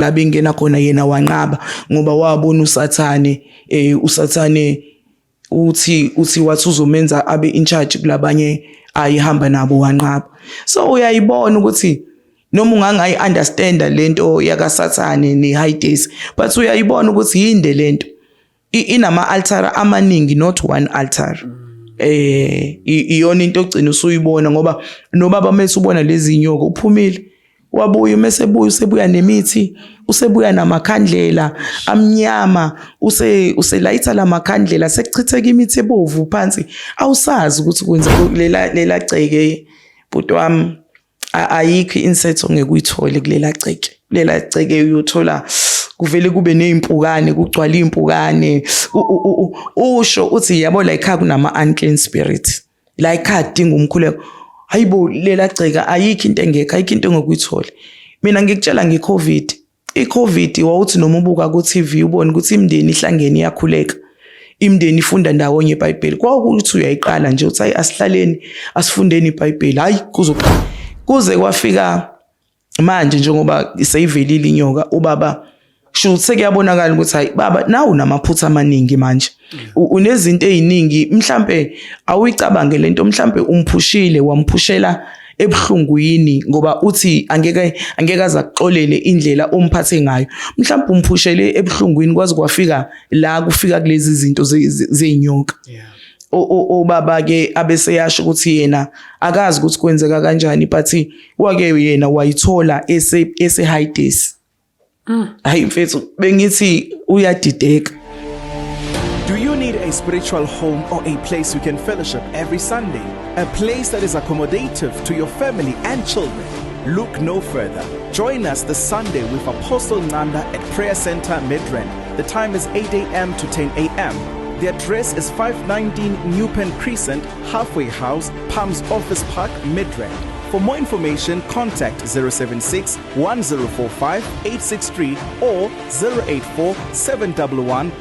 La bengena khona yena wanqaba ngoba wabona uSathane, uSathane uthi wathi uzomenza abe in charge kulabanye ayihamba nabo, wanqaba. So uyayibona ukuthi noma ungangayi understand lento yakaSathane ne-Hades, but uyayibona ukuthi yinde lento inama altar amaningi, not one altar. Iyona into ogcina usuyibona, ngoba nobaba mase ubona lezi nyoka uphumile wabuya, mase buya usebuya nemithi, usebuya namakhandlela amnyama, uselayitha lamakhandlela, sekuchitheka imithi ebovu phansi, awusazi ukuthi kwenza lela gceke. Bhuti wami, ayikho i-insect ongeke uyithole kulela gceke. Kulela gceke uyothola kuvele kube nezimpukane, kugcwala impukane. Usho uthi yabo, la ekhaya kunama unclean spirit, la ekhaya kudinga umkhuleko. Hayibo, lela gceka ayikho into engekho, ayikho into engokuyithola. Mina ngikutshela nge-COVID, i-COVID wawuthi noma ubuka ku-TV ubone ukuthi imindeni ihlangene iyakhuleka, imindeni ifunda ndawonye iBhayibheli. Kwakuthi uyayiqala nje uthi, "Hayi, asihlaleni asifundeni iBhayibheli." Hayi, kuzoqala kuze kwafika manje njengoba seyivelile inyoka. Ubaba sho sekuyabonakala ukuthi hayi baba, nawu unamaphutha amaningi manje. Unezinto eziningi mhlambe awuyicabange lento, mhlambe umphushile, wamphushela ebuhlungwini, ngoba uthi angeke aze akuxolele indlela omphathe ngayo. Mhlawumbe umphushele ebuhlungwini kwaze kwafika la kufika kulezi zinto zey'nyoka. Ubaba ke abese yasho ukuthi yena akazi ukuthi kwenzeka kanjani, but wake yena wayithola ese Hades. Hayi mfethu, bengithi uyadideka. Do you need a spiritual home or a place you can fellowship every Sunday? A place that is accommodative to your family and children? Look no further. Join us this Sunday with Apostle Nanda at Prayer Center Midrand. The time is 8 a.m. to 10 a.m. The address is 519 New Pen Crescent, Halfway House, Palms Office Park, Midrand. For more information, contact 076 1045 863 or 084 711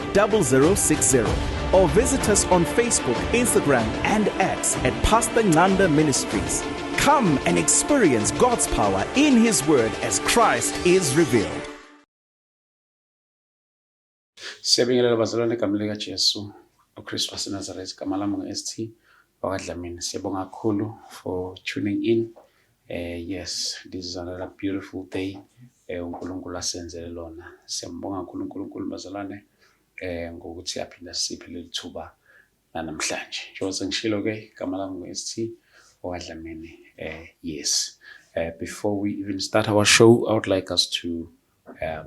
0060. Or visit us on Facebook, Instagram, and X at Pastor Nanda Ministries. Come and experience God's power in His Word as Christ is revealed. Siyabingelela bazalwane egameni likaJesu uKristu waseNazaretha. Igama lami ngu-ST wakwaDlamini. Siyabonga kakhulu for tuning in. Yes, this is another beautiful day uNkulunkulu asenzele lona. Siyambonga kakhulu uNkulunkulu, bazalwane, ngokuthi aphinda siphe leli thuba namhlanje. Njengoba sengishilo ke, igama lami ngu-ST wakwaDlamini. Yes. Before we even start our show, I would like us to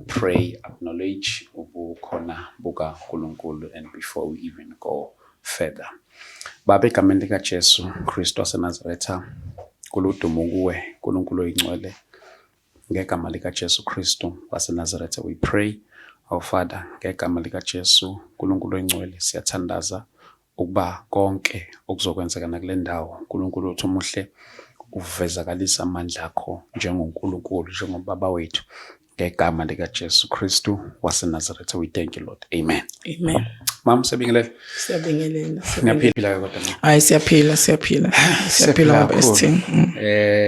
pray, acknowledge ubukhona bukaNkulunkulu, and before we even go further. Baba, egameni likaJesu Kristu waseNazaretha, kuludumo kuwe, uNkulunkulu oyingcwele. Ngegama likaJesu Kristu waseNazaretha we pray. Our Father, ngegama likaJesu, uNkulunkulu oyingcwele, siyathandaza ukuba konke okuzokwenzeka nakule ndawo, uNkulunkulu wethu omuhle, uvezakalisa amandla akho njengoNkulunkulu, njengobaba wethu. Ngegama likaJesu Kristu waseNazaretha we thank you, Lord. Amen. Amen. Mama, siyabingelela. Siyabingelela. Niyaphila ke kodwa, mama? Hayi, siyaphila, siyaphila, siyaphila baba kakhulu. ST.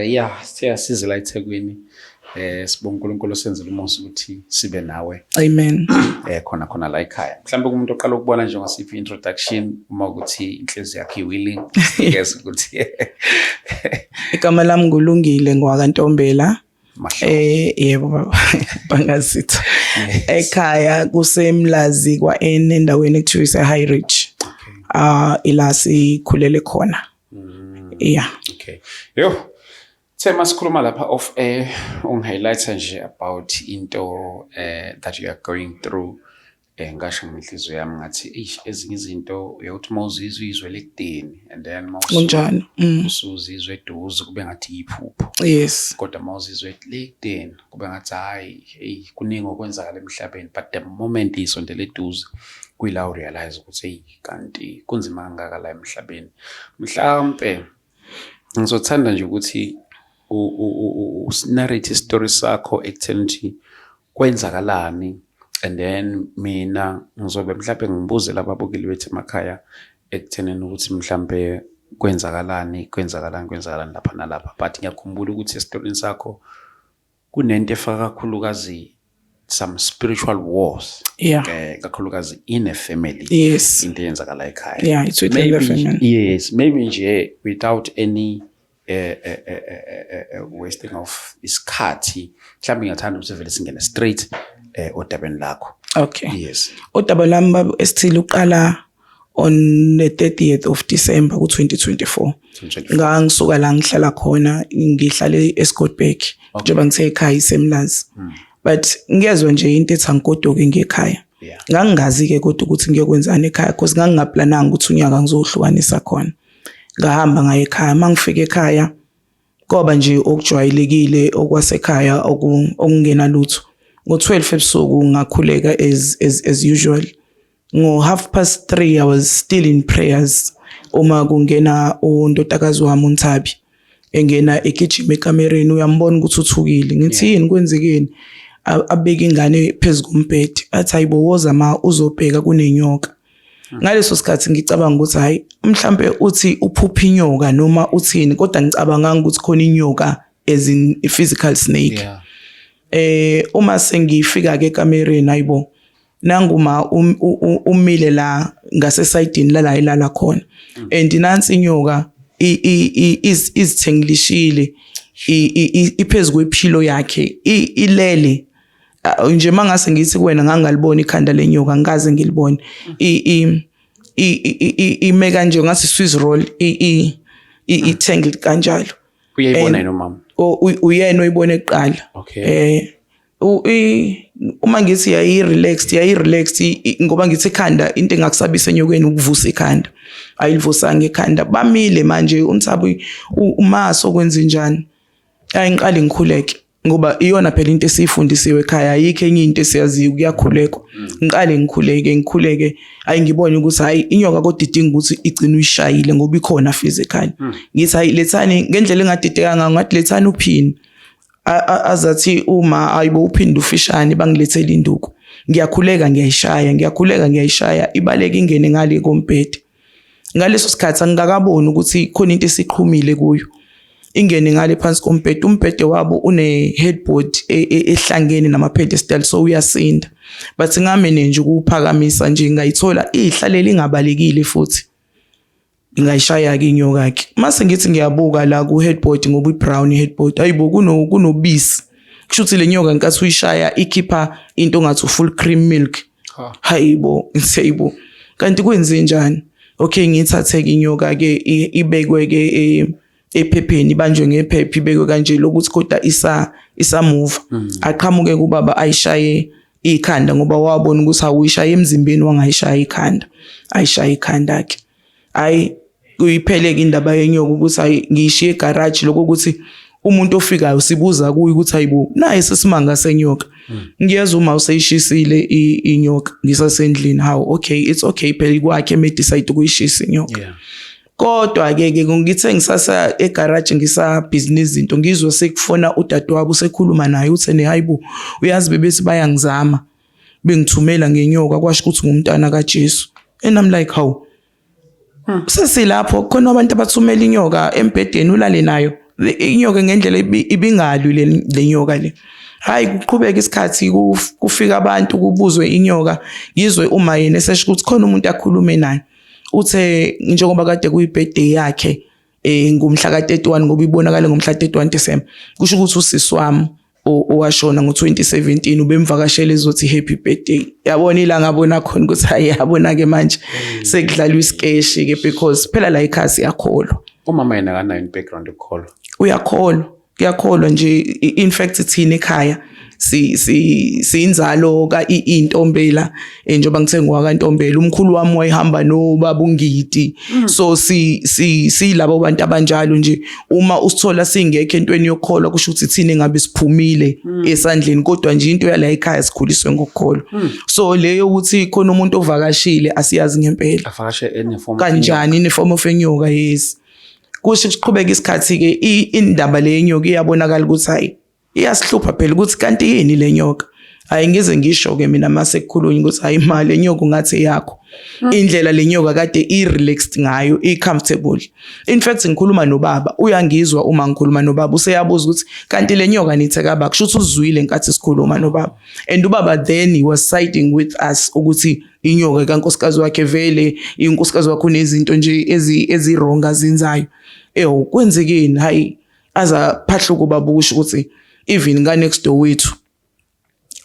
Yeah, siyasiza la eThekwini. Sibonga uNkulunkulu osenzele umusa ukuthi sibe nawe Amen. Khona khona la ekhaya. Mhlawumbe kumuntu oqala ukubona nje ngasiphi introduction, uma ukuthi inhliziyo yakhe willing, sinikeze ukuthi Igama lami nguLungile ngwakaNtombela. Mahlo. Yebo baba, bangazitha. Ekhaya kuseMlazi kwa N, endaweni ekuthiwa ise High Ridge. Ah, ila sikhulele khona. Yeah. Okay. Yo. Thema sikhuluma lapha off air, ungihighlighta nje about into that you are going through. Ngasho ngenhliziyo yami ngathi, eish, ezinye izinto uyakuthi uma uzizwe izwe lekudeni and then uma Kunjani? Usuzizwe eduze kube ngathi iphupho. Kodwa uma uzizwe lekudeni kube ngathi hayi, hey, kuningi okwenzakala emhlabeni, but the moment isondele eduze kuyila urealize ukuthi hey, kanti kunzima kangaka la emhlabeni. Mhlambe ngizothanda nje ukuthi usinarrate story sakho ekutheni ukuthi kwenzakalani, and then mina ngizobe mhlambe ngibuze lababukeli bethu emakhaya ekuthenini ukuthi mhlambe kwenzakalani, kwenzakalani, kwenzakalani lapha nalapha. But ngiyakhumbula ukuthi esitorini sakho kunento efaka kakhulukazi Some spiritual wars. Kakhulukazi in a family. Into eyenzakala ekhaya. Yeah, it's within the Maybe family. Yes, maybe nje without any wasting of isikhathi, mhlawumbe ngingathanda ukuthi vele singene straight odabeni lakho. Okay. Yes. Udaba lami, baba esithile, uqala on the 30th of December ku-2024. 2024. Ngangisuka la ngihlala khona, ngihlale eScottburgh, njengoba ngithe ekhaya iseMlazi, but ngiyezwa nje into ethi angigoduke ngekhaya. Ngangingazi-ke kodwa ukuthi ngiyokwenzani ekhaya, because ngangingaplananga ukuthi unyaka ngizohlukanisa khona. Ngahamba ngaye ekhaya. Uma ngifika ekhaya, kwaba nje okujwayelekile okwasekhaya, okungenalutho. Ngo-12 ebusuku ngakhuleka as usual. Ngo 3:30 I was still in prayers uma kungena undodakazi wami uNthabi, engena egijima ekamereni. Uyambona ukuthi uthukile. Ngithi, "Yini, kwenzekeni?" Abeke ingane phezu kombhede, athi, "Hayibo, woza ma, uzobheka, kunenyoka." Ngaleso sikhathi ngicabanga ukuthi hayi, mhlambe uthi uphupha inyoka noma uthini, kodwa ngicabanganga ukuthi khona inyoka as in a physical snake. Uma sengifika ke ekamereni, hayibo, nanguma umile la ngasesayidini lala ilala khona, and nansi inyoka izithengilishile, iphezulu kwe-pillow yakhe, ilele. Nje mangase ngithi kuwena ngangalibona ikhanda lenyoka, ngikaze ngilibone. Ime kanje ngathi Swiss roll, i-tangled kanjalo. Uyayibona yini umama? Uyena oyibone kuqala. Uma ngithi yayi relaxed, yayi relaxed, ngoba ngithi ikhanda, into engakusabisa enyokeni ukuvusa ikhanda, ayilivusanga ikhanda. Bamile manje uNthabi, uma sokwenza njani? Ayi, ngiqale ngikhuleke, ngoba iyona phela into esiyifundisiwe ekhaya, ayikho enye into esiyaziyo, kuyakhulekwa. Ngiqale ngikhuleke, ngikhuleke, ayi, ngibone ukuthi hayi, inyoka kodwa idinga ukuthi igcine uyishayile ngoba ikhona physically. Ngithi, "Hayi, lethani." Ngendlela engadideka ngayo, ngathi, "Lethani uphini." Azathi uma, "Ayibo, uphinde ufishane." Bangilethela induku, ngiyakhuleka, ngiyayishaya, ngiyakhuleka, ngiyayishaya, ibaleka ingene ngale kombhede. Ngaleso sikhathi angikakaboni ukuthi khona into esiqhumile kuyo. Ingene ngale phansi kombhede. Umbhede wabo une headboard ehlangene nama pedestal, so uyasinda, but ngamene nje ukuphakamisa nje, ngayithola ihlalela ingabalekile futhi. Ngayishaya ke inyoka ke. Mase ngithi ngiyabuka la ku headboard, ngoba i-brown headboard, ayibo, kunobisi. Kusho ukuthi le nyoka ngenkathi uyishaya ikhipha into ngathi full cream milk. Hayibo, ngiseyibo, kanti kwenze njani? Okay, ngithathe ke inyoka ke, ibekwe ke ephepheni, ibanjwe ngephepha, ibekwe kanje lokuthi kodwa isa move. Aqhamuke kubaba, ayishaye ikhanda, ngoba wabona ukuthi awuyishaya emzimbeni, wangayishaya ikhanda. Ayishaya ikhanda ke, hayi, kuyipheleke indaba yenyoka ukuthi hayi, ngiyishiye egarage, lokho ukuthi umuntu ofikayo sibuza kuye ukuthi, "Hayibo, naye sesimanga senyoka." Ngiyezwa uma useyishisile inyoka ngisasendlini. How? Okay, it's okay phela, kwakhe eme-decide ukuyishisa inyoka. Kodwa ke ke ngithe ngisasa egarage, ngisabhizinisi izinto, ngizwe sekufona udadewabo, usekhuluma naye, uthe ne, "Hayibo, uyazi bebethi bayangizama, bengithumela ngenyoka, kwasho ukuthi ngumntana kaJesu." And I'm like, "How?" Sesilapho khona abantu abathumela inyoka embhedeni, ulale nayo inyoka ngendlela ibingalwi le nyoka le. Hayi, kuqhubeka isikhathi, kufika abantu, kubuzwe inyoka. Ngizwe uma yena esesho ukuthi khona umuntu akhulume naye, uthe njengoba kade kuyi-birthday yakhe ngomhla ka31, ngoba ibonakala ngomhla 31 December, kusho ukuthi usisi wami owashona ngo2017 ubemvakashela ezothi happy birthday. Yabona ila ngabona khona ukuthi hayi, yabona ke manje sekudlalwa isikeshi ke, because phela la ekhaya siyakholwa. Umama yena akanayo i-background yokukholwa? Uyakholwa, kuyakholwa nje. In fact thina ekhaya si si siyinzalo ka intombela, njengoba ngithe ngowakaNtombela, umkhulu wami wayehamba nobaba uNgidi, so si si silabo bantu abanjalo nje. Uma usithola singekho entweni yokukholwa, kusho ukuthi thina engabe siphumile esandleni, kodwa nje into yala ekhaya sikhuliswe ngokukholwa. So leyo ukuthi khona umuntu ovakashile, asiyazi ngempela. Avakashe in form? Kanjani, in form of enyoka, yes. Kusho kuqhubeka isikhathi ke, indaba le yenyoka iyabonakala ukuthi hayi, iyasihlupha phela, ukuthi kanti yini le nyoka. Hayi, ngize ngisho ke mina mase kukhulunywa ukuthi hayi, imali enyoka ungathi eyakho. Indlela lenyoka kade i-relaxed ngayo, i-comfortable. In fact, ngikhuluma nobaba, uyangizwa uma ngikhuluma nobaba, useyabuza ukuthi kanti le nyoka nithe kaba, kusho ukuthi uzwile nkathi sikhuluma nobaba. And ubaba then he was siding with us ukuthi inyoka kankosikazi wakhe, vele inkosikazi wakhe unezinto nje ezi-wrong azenzayo. Ewu, kwenzekeni? Hayi, aza phahluka ubaba ukusho ukuthi even ka next door wethu,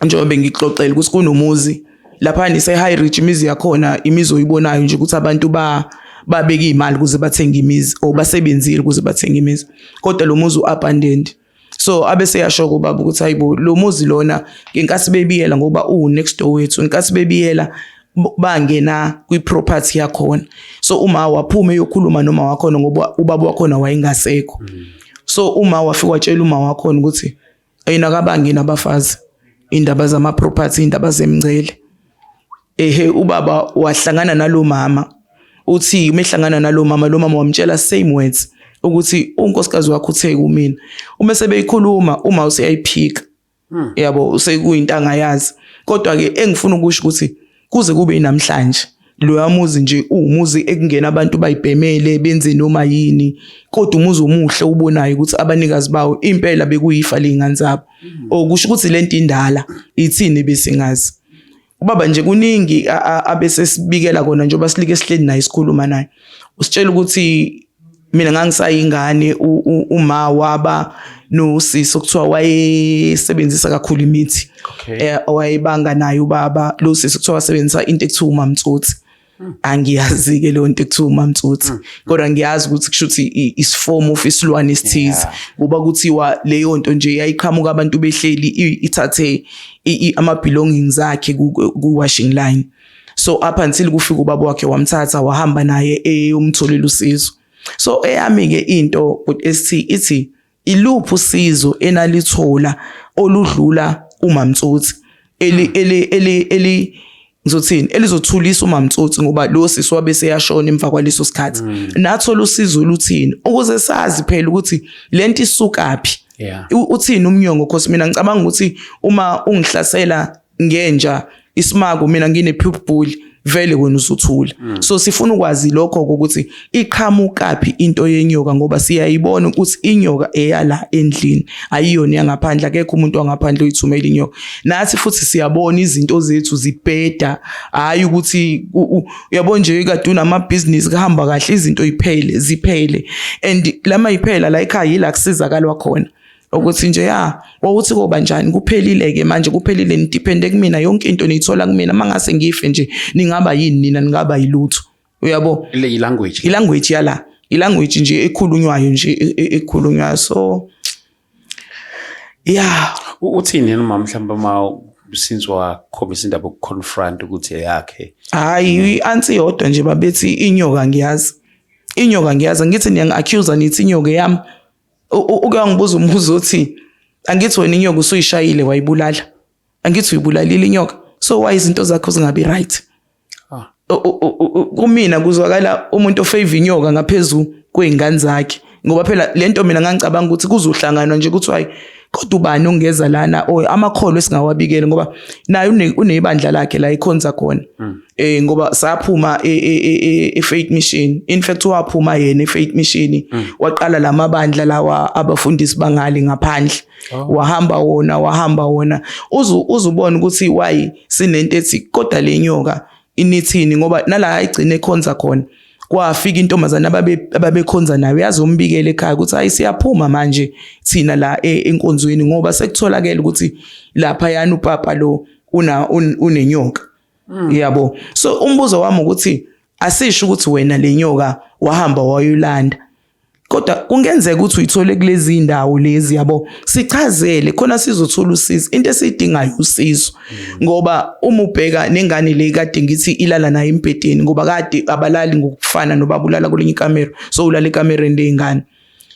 njengoba bengikuxoxela ukuthi kunomuzi lapha nise High Ridge, imizi yakhona, imizi oyibonayo nje ukuthi abantu babeka imali ukuze bathenge imizi or basebenzile ukuze bathenge imizi, kodwa lo muzi u-abandoned. So abese yasho kubaba ukuthi hayibo, lo muzi lona ngenkathi bebiyela, ngoba u next door wethu, ngenkathi bebiyela bangena kwi-property yakhona. So uma waphuma eyokhuluma noma wakhona, ngoba ubaba wakhona wayengasekho, so uma wafika watshela uma wakhona ukuthi yena akabangena abafazi, indaba zama-property, indaba zemngcele. Ehe, ubaba wahlangana nalo mama, uthi uma ehlangana nalo mama, lo mama wamtshela same words ukuthi unkosikazi wakho uthe kumina. Uma sebeyikhuluma, uma useyayiphika, yabo, sekuyinto angayazi. Kodwa ke engifuna ukusho ukuthi kuze kube namhlanje loya muzi nje uwumuzi ekungena abantu bayibhemele, benze noma yini, kodwa umuzi omuhle ubonayo ukuthi abanikazi bawo impela bekuyifa ley'ngane zabo. Okusho ukuthi lento indala ithini besingazi. Ubaba nje kuningi abese sibikela kona njengoba silike sihleli naye, sikhuluma naye, usitshela ukuthi mina ngangisayingane, uma waba nosisi okuthiwa wayesebenzisa kakhulu imithi. Wayebanga naye ubaba lo sisi, kuthiwa wasebenzisa into ekuthiwa umamtsotsi. Angiyazi-ke leyo nto ekuthiwa umamtsotsi, kodwa ngiyazi ukuthi kusho ukuthi isifomu of isilwane esithize, ngoba kuthiwa leyo nto nje yayiqhamuka abantu behleli, ithathe ama-belongings akhe ku-washing line. So up until kufika ubaba wakhe, wamthatha wahamba naye eyomtholela usizo. So eyami-ke into esithi ithi iluphi usizo enalithola oludlula umamtsotsi, eli ngizothini, elizothulisa umamtsotsi, ngoba lo sisi wabe seyashona emva kwaleso sikhathi. Nathola usizo oluthini ukuze sazi phela ukuthi lento isukaphi? Uthini umnyongo? Cause mina ngicabanga ukuthi uma ungihlasela ngenja isimako, mina ngine pit bull, vele wena uzothula. So sifuna ukwazi lokho ukuthi iqhamukaphi into yenyoka, ngoba siyayibona ukuthi inyoka eyala endlini ayiyona yangaphandle. Akekho umuntu wangaphandle oyithumela inyoka. Nathi futhi siyabona izinto zethu zibheda, hayi ukuthi uyabona nje kade unamabhizinisi kuhamba kahle, izinto iphele ziphele, and lama iphela la ekhaya yila kusizakalwa khona ukuthi nje ya wawuthi koba njani, kuphelile ke manje, kuphelile, ni-depende kumina, yonke into niyithola kumina, mangase ngife nje ningaba yini nina? Ningaba yilutho, uyabo? Le i-language. I-language yala, i-language nje ekhulunywayo nje, ekhulunywayo, so yeah. Uthini yena umama mhlawumbe uma since wakhombisa indaba yoku-confront ukuthi eyakhe? Hayi, i-answer yodwa nje, babethi inyoka ngiyazi, inyoka ngiyazi, ngithi niyangi-accuse, nithi inyoka yami. Uke wangibuza umbuzo othi angithi wena inyoka usuyishayile wayibulala, angithi uyibulalile inyoka, so why izinto zakho zingabi right? Kumina kuzwakala umuntu o-favor inyoka ngaphezu kwey'ngane zakhe, ngoba phela lento mina ngangicabanga ukuthi kuzohlanganwa nje kuthiwa hayi, kodwa ubani ongeza lana or amakholwa esingawabikeli, ngoba naye unebandla lakhe la ikhonza khona, ngoba saphuma e-Faith Mission. In fact, waphuma yena e-Faith Mission, waqala lamabandla lawa abafundisi bangali ngaphandle. Wahamba wona, wahamba wona, uzubona ukuthi why sinento ethi kodwa le nyoka inithini, ngoba nala ayigcine ekhonza khona kwafika intombazana ababekhonza nayo yazombikela ekhaya ukuthi hayi, siyaphuma manje thina la enkonzweni ngoba sekutholakele ukuthi lapha yana upapa lo una unenyoka, yabo. So umbuzo wami ukuthi asisho ukuthi wena le nyoka wahamba wayolanda, kodwa kungenzeka ukuthi uyithole kulezi ndawo lezi, yabo. Sichazele khona sizothola usizo. Into esiyidingayo usizo, ngoba uma ubheka nengane le kade ngithi ilala nayo embhedeni, ngoba kade abalali ngokufana nobabulala kwelinye ikamero, so ulala ekamereni ley'ngane,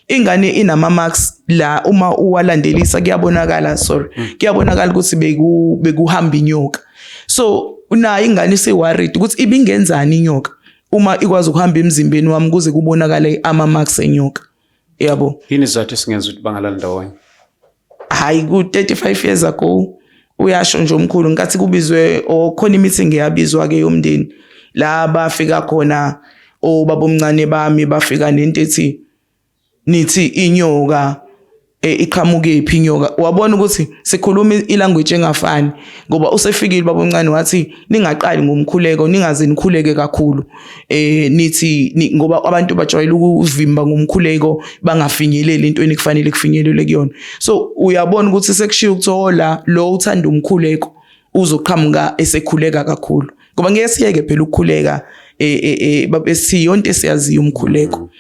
ingane inama marks la, uma uwalandelisa kuyabonakala, sorry, kuyabonakala ukuthi bekuhamba inyoka. So nayo ingane ise-worried ukuthi ibingenzani inyoka uma ikwazi ukuhamba emzimbeni wami kuze kubonakale ama marks enyoka, yabo. Yini isizathu esingenza ukuthi bangalali ndawonye? Hayi, ku 35 years ago Uyasho nje umkhulu nkathi kubizwe okhona imeeting eyabizwa ke yomndeni la bafika khona obaba omncane bami, bafika nento ethi nithi inyoka iqhamuke phi inyoka. Wabona ukuthi sikhuluma ilanguage engafani, ngoba usefikile baba omncane wathi ningaqali ngomkhuleko, ningaze nikhuleke kakhulu, nithi ngoba abantu bajwayele ukuvimba ngomkhuleko bangafinyeleli entweni ekufanele kufinyelelwe kuyona. So uyabona ukuthi sekushiya ukuthola lo uthanda umkhuleko uzoqhamuka esekhuleka kakhulu, ngoba ngeke siyeke phela ukukhuleka, babe siyonke siyaziyo umkhuleko.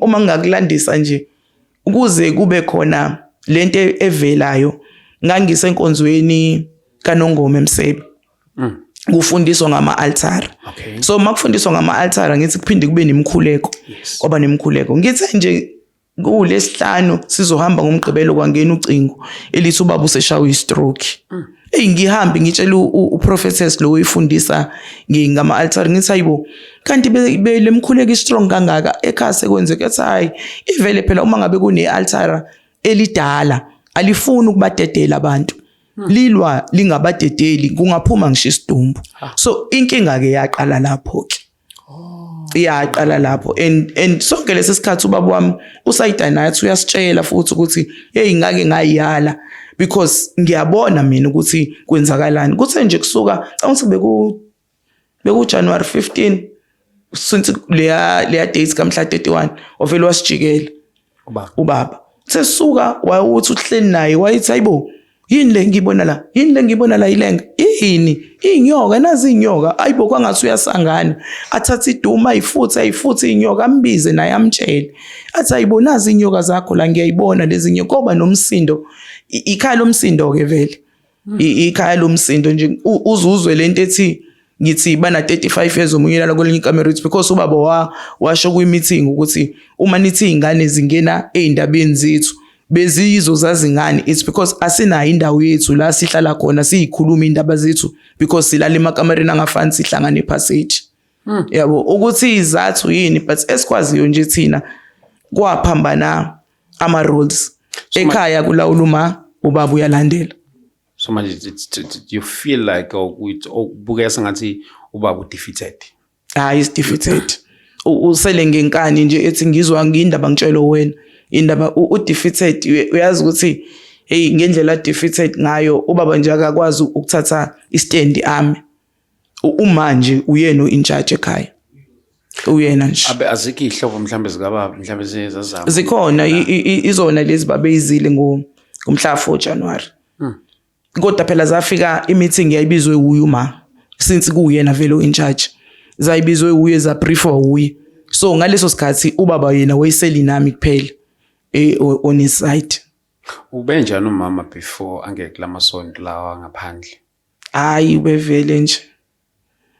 Uma ngakulandisa nje ukuze kube khona lento evelayo, ngangisenkonzweni kaNongoma eMsebe, kufundiswa ngama-altara. So makufundiswa ngama-altara, ngithi kuphinde kube nemikhuleko. Kwaba nemikhuleko. Ngithe nje kulesihlanu sizohamba, ngomgqibelo kwangena ucingo elithi ubaba useshawe istroke. Hey, ngihambe ngitshela uProphetess lo oyifundisa ngama-altara, ngithi hayibo, kanti lemkhuleko istrong kangaka ekhaya, sekwenzeka? Ethi hayi, ivele phela uma ngabe kune-altara elidala alifuni ukubadedela abantu, lilwa lingabadedeli, kungaphuma ngisho isidumbu. So inkinga ke yaqala lapho ke, iyaqala lapho. And sonke lesi sikhathi ubaba wami usayidanathi, uyasitshela futhi ukuthi hey, ngake ngayiyala because ngiyabona mina ukuthi kwenzakalani. Kuthe nje kusuka ukuthi beku January 15 since leya date kamhla 31, wavele wasijikela ubaba. Ubaba sesuka wawuthi uhleli naye, wayithi hayibo, yini le ngibona la, yini le ngibona la, ilenga yini, inyoka nazi inyoka, ayibo, kwangathi uyasangana. Athathe iduma ayifuthe, ayifuthe inyoka, ambize naye amtshele, athi ayibo, nazi inyoka zakho la, ngiyayibona lezi nyoka. Koba nomsindo, ikhaya lomsindo ke vele, ikhaya lomsindo nje. Uzuzwe lento ethi ngithi bana 35 years omunye lala kwelinye ikamero. It's because ubaba washo kwi-meeting ukuthi uma nithi iy'ngane zingena ey'ndabeni zethu beziyizo zazingane, it's because asinayo indawo yethu la sihlala khona siyikhuluma iy'ndaba zethu, because silala emakamereni angafani, sihlangane epassage, yabo, ukuthi izathu yini. But esikwaziyo nje thina, kwaphambana ama-rules ekhaya, kulawula uma ubaba uyalandela. So manje you feel like ubukeka sengathi ubaba udefeated. Hayi, is defeated. Usele ngenkani nje, ethi ngizwa ngindaba ngitshelo wena indaba. U-defeated. Uyazi ukuthi hey, ngendlela defeated ngayo ubaba nje, akakwazi ukuthatha istand ami. Uma nje uyena in charge ekhaya, uyena nje. Abe azikho iy'hlobo mhlawumbe zikababa, mhlawumbe zazama? Zikhona, izona lezi babeyizile ngomhla 4 January, kodwa phela zafika i-meeting yayibizwe uye uma, since kuwuyena vele in charge, zayibizwe uye, zabriefwa uye. So ngaleso sikhathi ubaba yena wayeseli nami kuphela on his side. Ubenjani umama before angeke kulamasonto lawa ngaphandle? Hayi, ubevele nje,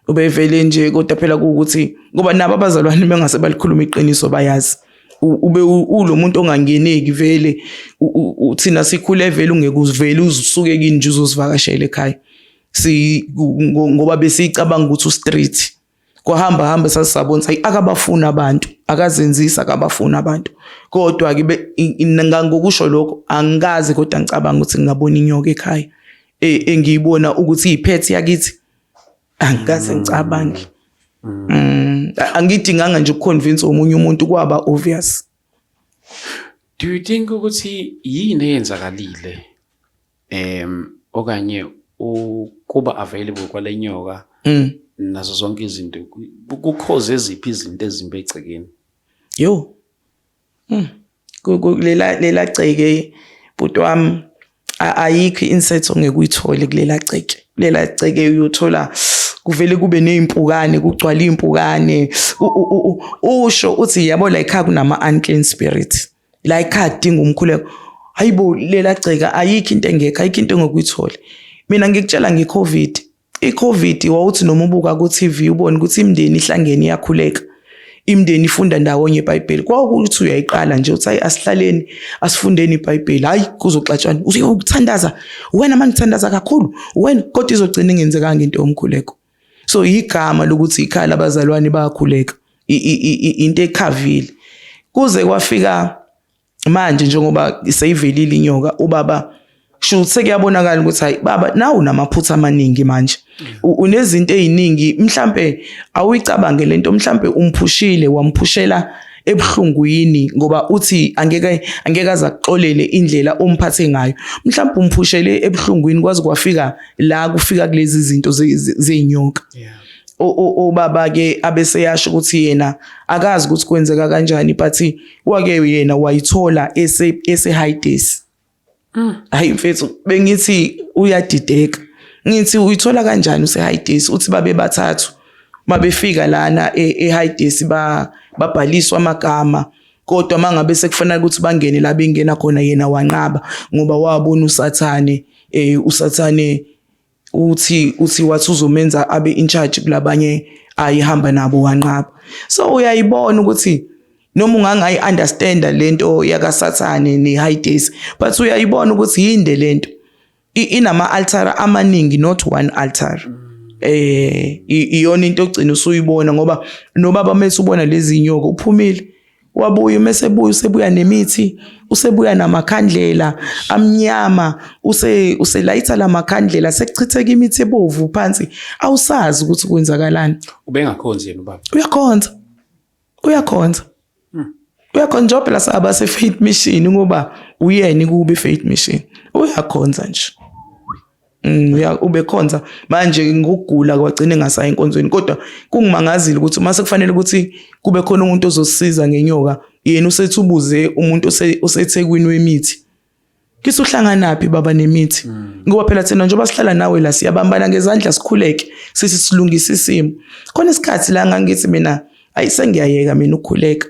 ubevele nje, kodwa phela kuwukuthi ngoba nabo abazalwane bengase balikhuluma iqiniso, bayazi ube ulo muntu ongangeneki vele. Thina sikhule vele ungeke uzivele usuke kini nje uzosivakashela ekhaya, si ngoba besicabanga ukuthi ustreet kwahamba hamba, sasabona hayi, akabafuna abantu, akazenzisa, akabafuna abantu. Kodwa ke ngokusho lokho angikaze kodwa ngicabanga ukuthi ngingabona inyoka ekhaya engiyibona ukuthi iphethe yakithi, angikaze ngicabange. Angidinganga nje ukuconvince omunye umuntu, kwaba obvious. Do you think ukuthi yini eyenzakalile okanye ukuba available kwale nyoka nazo zonke izinto kukhoze eziphi izinto ezimbi egcekeni? Yo. Lela gceke, bhuti wami, ayikho i-insight ongeke uyithole kulela gceke. Kulela gceke uyothola kuvele kube nezimpukane, kugcwala impukane. Usho uthi yabo, la ekhaya kunama unclean spirit. La ekhaya kudinga umkhuleko. Hayibo, lela gceka ayikho into engekho, ayikho into engokuyithola. Mina ngikutshela ngeCovid. I-COVID wawuthi noma ubuka ku-TV ubone ukuthi imindeni ihlangene iyakhuleka. Imindeni ifunda ndawonye iBhayibheli. Kwakuthi uyayiqala nje uthi hayi, asihlaleni asifundeni iBhayibheli. Hayi, kuzoxatshwana. Uzokuthandaza. Wena manje uthandaza kakhulu. Wena kodwa izogcina ingenzekanga into yomkhuleko. So igama lokuthi ikhaya labazalwane bayakhuleka. Into ekhavile. Kuze kwafika manje njengoba seyivelile inyoka, ubaba Kusho sekuyabonakala ukuthi hayi baba, nawu namaphutha amaningi manje. Unezinto eziningi, mhlambe awuyicabange lento, mhlambe umphushile, wamphushela ebuhlungwini, ngoba uthi angeke aze akuxolele indlela omphathe ngayo. Mhlawumbe umphushele ebuhlungwini kwaze kwafika la kufika kulezi zinto zey'nyoka. Ubaba ke abeseyasho ukuthi yena akazi ukuthi kwenzeka kanjani, but wake yena wayithola ese Hades. Hayi mfethu, bengithi uyadideka, ngithi uyithola kanjani use-Hades? Uthi babe bathathu mabefika lana e-Hades, babhaliswa amagama, kodwa mangabe sekufanele ukuthi bangene la bengena khona, yena wanqaba ngoba wabona uSathane, uSathane uthi wathi uzomenza abe in charge kulabanye ayihamba nabo, wanqaba. So uyayibona ukuthi noma ungangayi understand lento yakaSathane ne-Hades, but uyayibona ukuthi yinde lento, inama altar amaningi, not one altar. Iyona into ogcina usuyibona, ngoba nobaba mase ubona lezi inyoka uphumile, wabuya, mase buya usebuya nemithi, usebuya namakhandlela amnyama, uselayitha lamakhandlela, sekuchitheka imithi ebovu phansi, awusazi ukuthi kwenzakalani. Ubengakhonzi yena ubaba? Uyakhonza, uyakhonza, uyakhonza njengoba phela saba se-Faith Mission, ngoba uyena kube i-Faith Mission, uyakhonza nje. Ubekhonza manje ngokugula kwagcina engasayi enkonzweni, kodwa kungimangazile ukuthi uma sekufanele ukuthi kube khona umuntu ozosiza ngenyoka, yena usethi ubuze umuntu oseThekwini wemithi. Kisuhlanganaphi baba nemithi? Ngoba phela thina njengoba sihlala nawe la, siyabambana ngezandla, sikhuleke, sithi silungisa isimo. Khona isikhathi la ngangithi mina ayisengiyayeka mina ukukhuleka,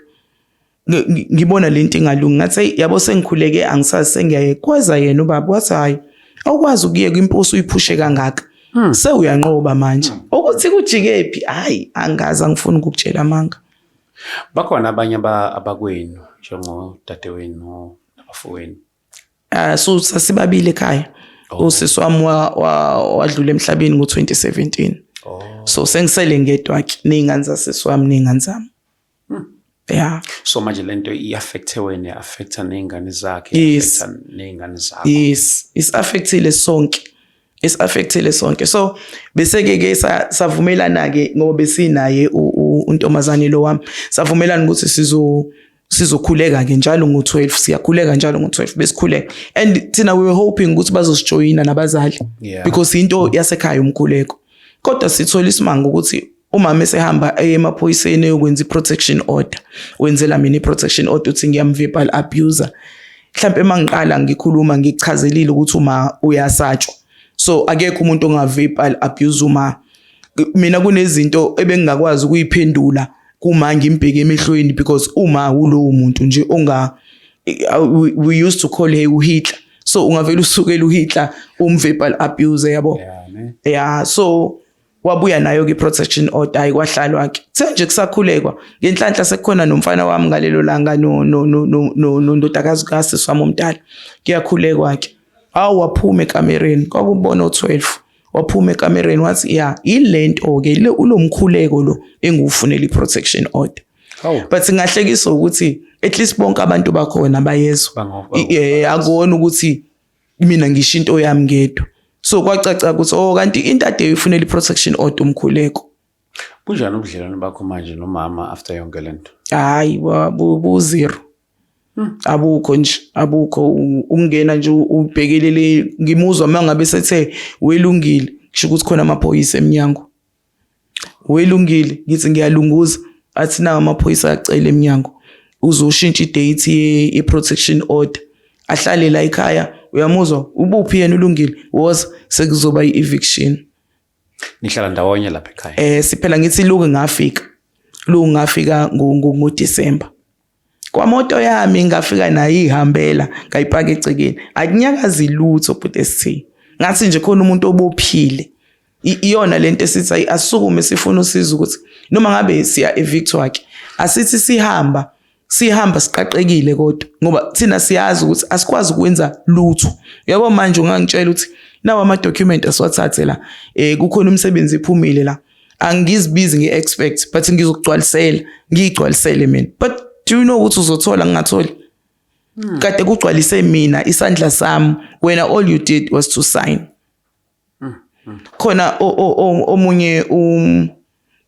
ngibona lento ingalungi, ngathi hey yabo, sengikhuleke, angisazi, sengiyayeka. Kweza yena ubaba wathi, "Hayi, awukwazi ukuyeka, imposi uyiphushe kangaka, sewuyanqoba manje." Ukuthi kujike phi, hayi angazi, angifuni ukukutshela amanga. Bakhona abanye abakwenu njengodadewenu nabafowenu? Ah, so sasibabili ekhaya. Usisi wami wadlula emhlabeni ngo-2017. So sengisele ngedwa ke ney'ngane zasisi wami ney'ngane zami, ya. So manje lento i-affecte wena, i-affecta ney'ngane zakhe? Yes. I-affecta ney'ngane zakho? Yes, is-affectile sonke, is-affectile sonke. So bese-ke ke savumelana-ke, ngoba besinaye untombazane lo wami, savumelana ukuthi sizokhuleka-ke njalo ngo-12, siyakhuleka njalo ngo-12, besikhuleka, and thina we were hoping ukuthi bazosijoyina nabazali because into yasekhaya umkhuleko. Kodwa sithola isimanga ukuthi umama esehamba eye emaphoyiseni eyokwenza i-protection order, wenzela mina i-protection order, uthi ngiyam-verbal abuser. Mhlawumbe uma ngiqala ngikhuluma ngikuchazelile ukuthi uma uyasatshwa, so akekho umuntu onga-verbal abuse uma. Mina kunezinto ebengingakwazi ukuyiphendula kuma ngimbheke emehlweni, because uma ulowo muntu nje onga we used to call her uHitler, so ungavela usukela uHitler umverbal abuse, yabo. Yeah, ne? Yeah, so wabuya nayo ke protection order, ayi kwahlalwa ke. Kuthe nje kusakhulekwa, ngenhlanhla sekukhona nomfana wami ngalelo langa no no no no nondodakazi kasisi wami omdala, kuyakhulekwa ke. Awu, waphuma ekamereni, kwakubona o12, waphuma ekamereni wathi, "Ya, ilento ke le, ulomkhuleko lo engiwufunela i-protection order." Hawu. But ngahlekisa ukuthi at least bonke abantu bakhona bayezwa. Akuwona ukuthi mina ngisho into yami ngedwa. So kwacaca ukuthi oh, kanti into ade uyifunela i-protection order umkhuleko. Bunjani ubudlelwane bakho manje nomama after yonke lento? Hayi, bu zero, abukho nje, abukho. Ukungena nje ubhekelele, ngimuzwa uma ngabe sethe welungile, kusho ukuthi khona amaphoyisa eminyango. "Welungile," ngithi, "ngiyalunguza." Athi, "Nawo amaphoyisa acela eminyango, uzoshintsha idate ye-protection order." Ahlale la ekhaya, uyamuzwa, "Ubuphi yena ulungile? Woza, sekuzoba i-eviction." Nihlala ndawonye lapha ekhaya? Siphela ngithi luke ngafika, luke ngafika ngo-December kwamoto yami, ngafika nayo ihambela, ngayipaka egcekeni, akunyakazi lutho bhuti ST, ngathi nje khona umuntu obophile. Iyona lento esithi ayi asukume sifuna usizo, ukuthi noma ngabe siya evictor ke, asithi sihamba, sihamba siqaqekile, kodwa ngoba thina siyazi ukuthi asikwazi ukwenza lutho, yabo. Manje ungangitshela ukuthi nawa ama document asiwathathe la, kukhona umsebenzi iphumile la, angizibizi nge-expert, but ngizokugcwalisela, ngiyigcwalisele mina, but do you know ukuthi uzothola ngingatholi? Kade kugcwalise mina isandla sami, wena all you did was to sign. Khona omunye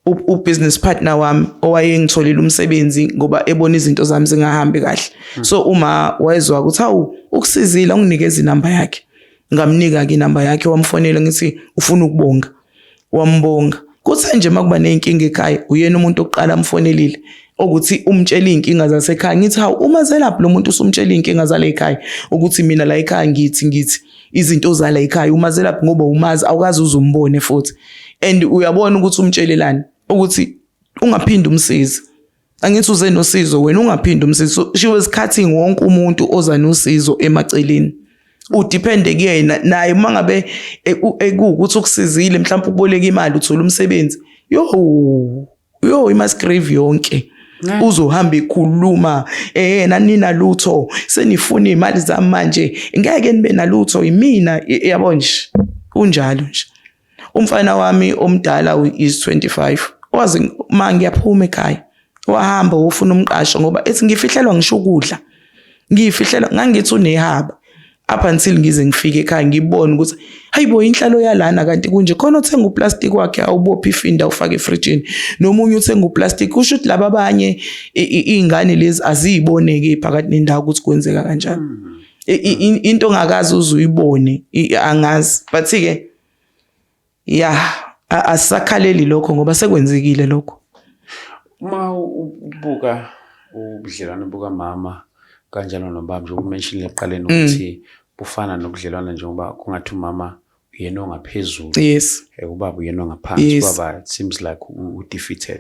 u-business partner wami owayengitholile umsebenzi ngoba ebona izinto zami zingahambi kahle. So uma wayezwa ukuthi hawu, ukusizile, unginikeza inamba yakhe. Ngamnika ke inamba yakhe, wamfonela, ngithi ufuna ukubonga, wambonga. Kuthe nje makuba nezinkinga ekhaya, uyena umuntu oqala amfonelile ukuthi umtshela izinkinga zasekhaya. Ngithi hawu, uma zelaphi lo muntu usumtshela izinkinga zala ekhaya, ukuthi mina la ekhaya ngithi izinto zala ekhaya, uma zelaphi? Ngoba umazi, awukazi uzumbone futhi, and uyabona ukuthi umtshelelani ukuthi ungaphindi umsizi. Angithi uze nosizo, wena ungaphindi umsizi. So she was cutting wonke umuntu oza nosizo emaceleni, udepende kuyena naye. Uma ngabe ekuwukuthi ukusizile, mhlawumbe ukuboleka imali, uthola umsebenzi, yo yo, iMusgrave yonke uzohamba ekhuluma, nanina lutho, senifuna imali zami manje, ngeke nibe nalutho, imina, yabo nje, kunjalo nje. Umfana wami omdala is 25, wazi ma ngiyaphuma ekhaya, wahamba wofuna umqasho ngoba ethi ngifihlelwa ngisho ukudla, ngiyifihlela. Ngangithi unehaba up until ngize ngifike ekhaya, ngibone ukuthi hayibo, inhlalo yalana kanti kunje. Khona othenga uplastic wakhe, awubophe ifinda, ufake efrijini, nomunye uthenga uplastic. Kusho ukuthi laba abanye iy'ngane lezi aziyibone-ke phakathi nendawo ukuthi kwenzeka kanjani. Into ongakazi uze uyibone, angazi, but-ke ya, asisakhaleli lokho ngoba sekwenzekile lokho. Uma ubuka ubudlelwane bukamama kanjalo nobaba, njengoba umentionile ekuqaleni ukuthi bufana nobudlelwane, njengoba kungathi umama uyena ongaphezulu, ubaba uyena ongaphansi, ubaba it seems like u-defeated.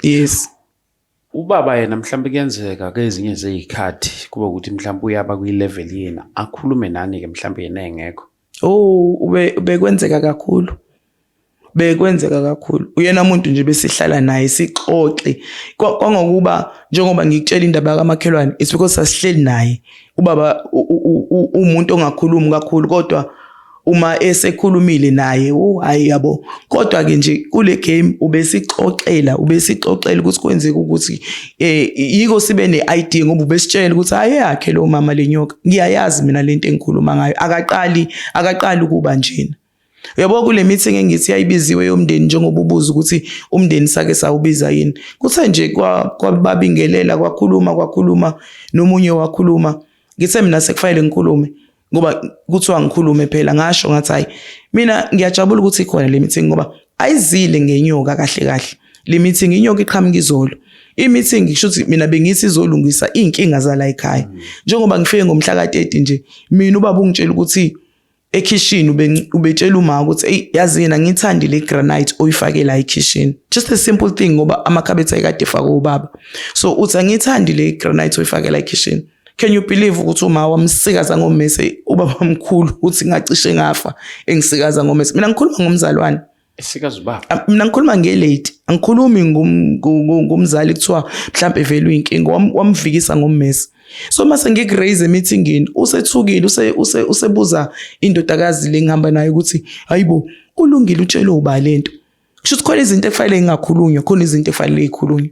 Ubaba yena mhlawumbe kuyenzeka kezinye zey'khathi kube ukuthi mhlawumbe uyaba kwi-level yena akhulume nani-ke, mhlawumbe yena engekho? Oh, ube bekwenzeka kakhulu. Bekwenzeka kakhulu. Uyena umuntu nje besihlala naye sixoxe. Kwangokuba njengoba ngikutshela indaba kamakhelwane, it's because sasihleli naye. Ubaba umuntu ongakhulumi kakhulu, kodwa uma esekhulumile naye, oh hayi, yabo. Kodwa ke nje kule game ubesixoxela ukuthi kwenzeka ukuthi yiko sibe ne-idea, ngoba ubesitshela ukuthi hayi, yakhe lo mama lenyoka, ngiyayazi mina lento engikhuluma ngayo, akaqali ukuba njena. Uyabo, kule meeting engithi yayibiziwe yomndeni, njengoba ubuza ukuthi umndeni sake sawubiza yini, kuthe nje kwababingelela, kwakhuluma kwakhuluma nomunye wakhuluma, ngithe mina sekufanele ngikhulume ngoba kuthiwa ngikhulume phela. Ngasho ngathi hayi, mina ngiyajabula ukuthi ikhona le meeting, ngoba ayizile ngenyoka kahle kahle le meeting, inyoka iqhamuka izolo. I-meeting kusho ukuthi mina bengithi izolungisa iy'nkinga zala ekhaya. Njengoba ngifike ngomhla ka-30 nje, mina ubaba ungitshela ukuthi ekhishini ubetshela uma ukuthi, eyi, yazi yena ngithandi le granite oyifake la ekhishini, just a simple thing, ngoba amakhabethe ayekade efakwe ubaba. So uthi angithandi le granite oyifake la ekhishini. Can you believe ukuthi uma wamsikaza ngommese ubaba mkhulu, uthi ngacishe ngafa engisikaza ngommese? Mina ngikhuluma ngomzalwane. Esikaza ubaba? Ah, mina ngikhuluma ngelady, angikhulumi ngumzali kuthiwa mhlambe vele uyinkinga. Wamvikisa ngommese. So mase ngikuraise emeetingini, usethukile, usebuza indodakazi le ngihamba nayo ukuthi hayibo, ulungile utshele uba lento. Kusho ukuthi khona izinto ekufanele ngingakhulunywa, khona izinto ekufanele ikhulunywe.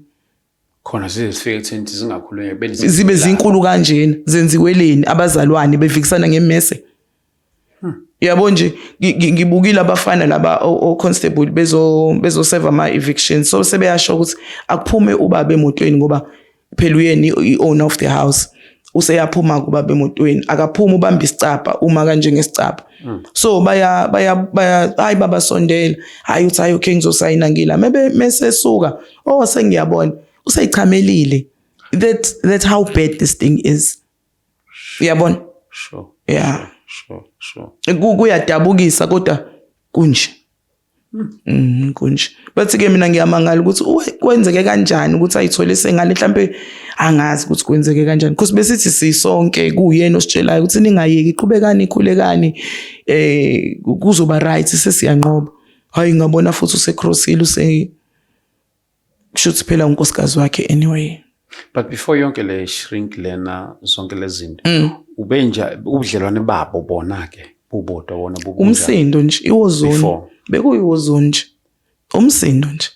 Khona size sifike ekutheni ukuthi zingakhulunywa. Zibe zinkulu kanjena, zenziweleni abazalwane bevikisana ngemmese? Yabo nje, ngibukile abafana laba o-constable bezoseva ama-eviction, so sebeyasho ukuthi akuphume ubaba emotweni ngoba phela uyena i-owner of the house. Useyaphuma kubaba emotweni, akaphuma, ubamba isicabha uma kanje ngesicabha. So baya baya baya, hayi baba, sondela, hayi, uthi hayi, okay, ngizosayina ngila mebe mesesuka. Oh, sengiyabona useyichamelile. That's how bad this thing is, uyabona? Sure. Yeah. Sure. Kuyadabukisa kodwa kunje. Kunje. But ke mina ngiyamangala ukuthi kwenzeke kanjani ukuthi ayithole sengane. Mhlambe angazi ukuthi kwenzeke kanjani, because besithi sisonke kuyena ositshelayo ukuthi ningayeki, qhubekani, khulekani, kuzoba right, sesiyanqoba. Hayi, ngabona futhi usecrossile, use kushuthi phela unkosikazi wakhe anyway. But before yonke le shrink lena, zonke lezi zinto, ubenja ubudlelwane babo bona ke bubodwa bona bubunjani? Umsindo nje, iwar zone. Before. Bekuyiwar zone nje, umsindo nje.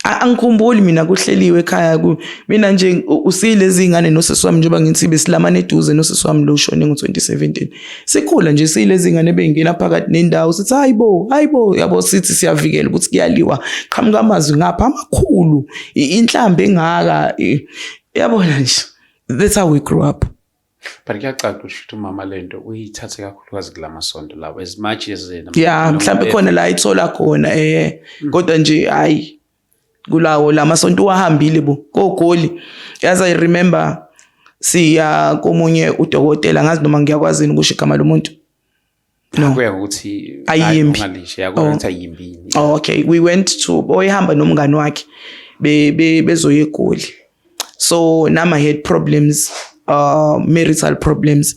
Angikhumbuli mina kuhleliwe ekhaya ku mina nje usiyilezi ingane nosisi wami, njengoba ngithi besilamana eduze nosisi wami lo ushone ngo-2017. Sikhula nje siyilezi ingane beyingena phakathi nendawo, sithi hayibo, hayibo, yabo, sithi siyavikela ukuthi kuyaliwa, qhamuka amazwi ngapha amakhulu, inhlambi engaka, yabona nje, that's how we grew up. But kuyacaca ukuthi umama lento uyithathe kakhulukazi kulamasonto lawo, as much as yena Ya, mhlawumbe khona la ayithola khona, kodwa nje hayi, kulawo lamasonto wahambile bo kogoli. Yazi, I remember siya komunye udokotela, ngazi noma ngiyakwazi ukusho igama lomuntu. No. Kuya ngokuthi Ayimbi. Ungalisho, ya, kuya ngokuthi ayimbini. Oh, okay. We went to, oyehamba nomngani wakhe, be be bezoya eGoli. So nama had problems, marital problems.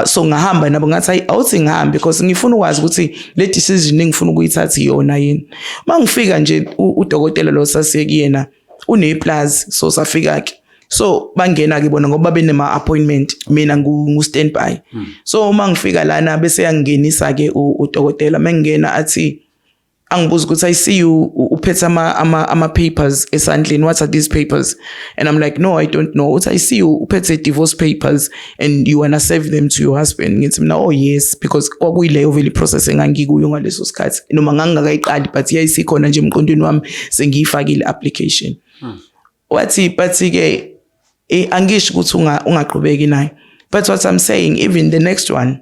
So ngahamba nabo, ngathi hayi, awuthi ngihambe because ngifuna ukwazi ukuthi le decision engifuna ukuyithatha iyona yini. Mangifika nje, udokotela lo sasiye kuyena uneplaza, so safika ke, so bangena ke bona ngoba benema appointment, mina ngu standby. So uma ngifika lana bese yangingenisa ke udokotela, mengingena athi, angibuza ukuthi, "I see you uphethe ama papers esandleni. What are these papers?" And I'm like, "No, I don't know." Uthi, "I see you uphethe divorce papers and you wanna serve them to your husband." Ngithi mina, "Oh yes," because kwakuyileyo vele process engangikuyo ngaleso sikhathi, noma ngangingakayiqali, but yayisikhona nje emqondweni wami, sengiyifakile application. Wathi, but ke angisho ukuthi ungaqhubeki naye, but what I'm saying, even the next one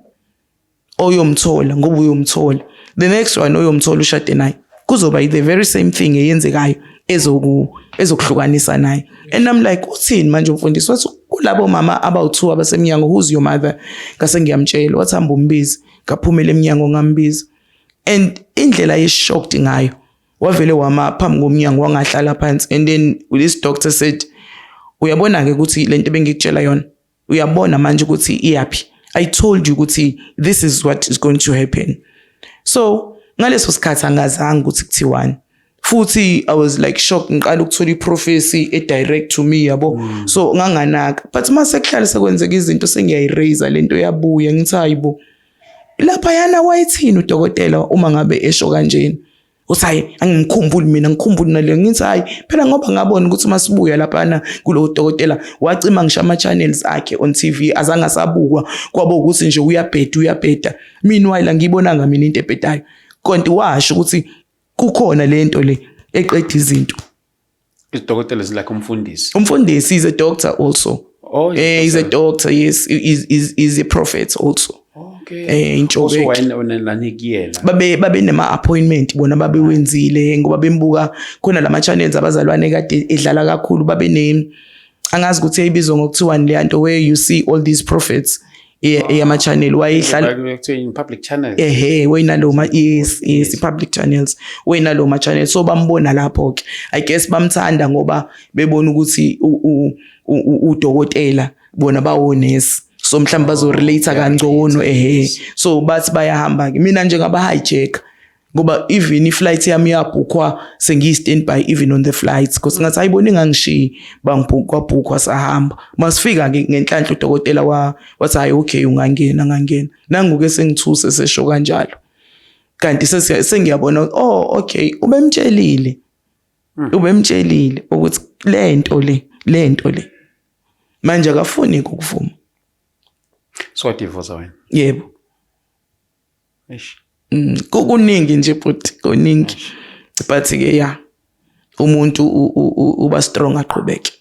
oyomthola, ngoba uyomthola, the next one oyomthola ushade naye, kuzoba the very same thing eyenzekayo ezokuhlukanisa naye. And I'm like, "Uthini manje umfundisi?" Wathi, "Kulabo mama abawu2 abasemnyango, who's your mother?" Ngase ngiyamtshela. Wathi, "Hamba umbize." Ngaphumela eminyango, ngambiza, and indlela ye-shocked ngayo, wavele wama phambi komnyango, wangahlala phansi. And then this doctor said, "Uyabona ke ukuthi lento bengikutshela yona, uyabona manje ukuthi iyaphi? I told you ukuthi this is what is going to happen." So ngaleso sikhathi angazange ukuthi kuthiwani futhi. I was like shocked, ngiqala ukuthola i-prophecy e-direct to me, yabo. So nganganaka, but mase kuhlale sekwenzeka izinto, sengiyayiraise lento, yabuya, ngithi hayibo, lapha yana wayethini udokotela uma ngabe esho kanjena? Uthi, "Hayi, angimkhumbuli mina, ngikhumbuli nale." Ngithi, "Hayi phela, ngoba ngabona ukuthi masibuya laphana kulo dokotela, wacima ngisho ama-channels akhe on TV, azange asabukwa, kwaba ukuthi nje uyabheda, uyabheda. Meanwhile angiyibonanga mina into ebhedayo, konti washo ukuthi kukhona lento le eqeda izinto." Idokotela is like umfundisi? Umfundisi is a doctor also. Oh, He's a doctor, yes. Is a prophet also. Also Intshobek. Wena nani kuyena? Babe nema appointment bona babewenzile ngoba bembuka khona lama channels abazalwane kade edlala kakhulu, babe ne, angazi ukuthi yayibizwa ngokuthiwani le nto where you see all these prophets, eyama channel wayehlala. Kuthiwa in public channels. Ehe, wayinalo ma, yes, i-public channels, wayinalo ma channel. So bambona lapho ke, I guess bamthanda ngoba bebona ukuthi udokotela, bona bawonesi, so mhlawumbe bazorelate kangcono, ehe. So bathi bayahamba ke, mina nje ngaba hijack ngoba even iflight yami yabhukhwa sengiyi standby, even on the flights, because ngathi ayibona ingangishiyi, bangibhukhwa, sahamba. Masifika ke ngenhlanhla udokotela wathi, "Hayi, okay, ungangena." Ngangena, nanguke sengithuse sesho kanjalo, kanti sengiyabona, oh okay, ubemtshelile, ubemtshelile ukuthi lento le, lento le manje akafuni ukuvuma. So wadivorce wena? Yebo. Eish. Kuningi nje but kuningi, but ke ya, umuntu uba strong, aqhubeke.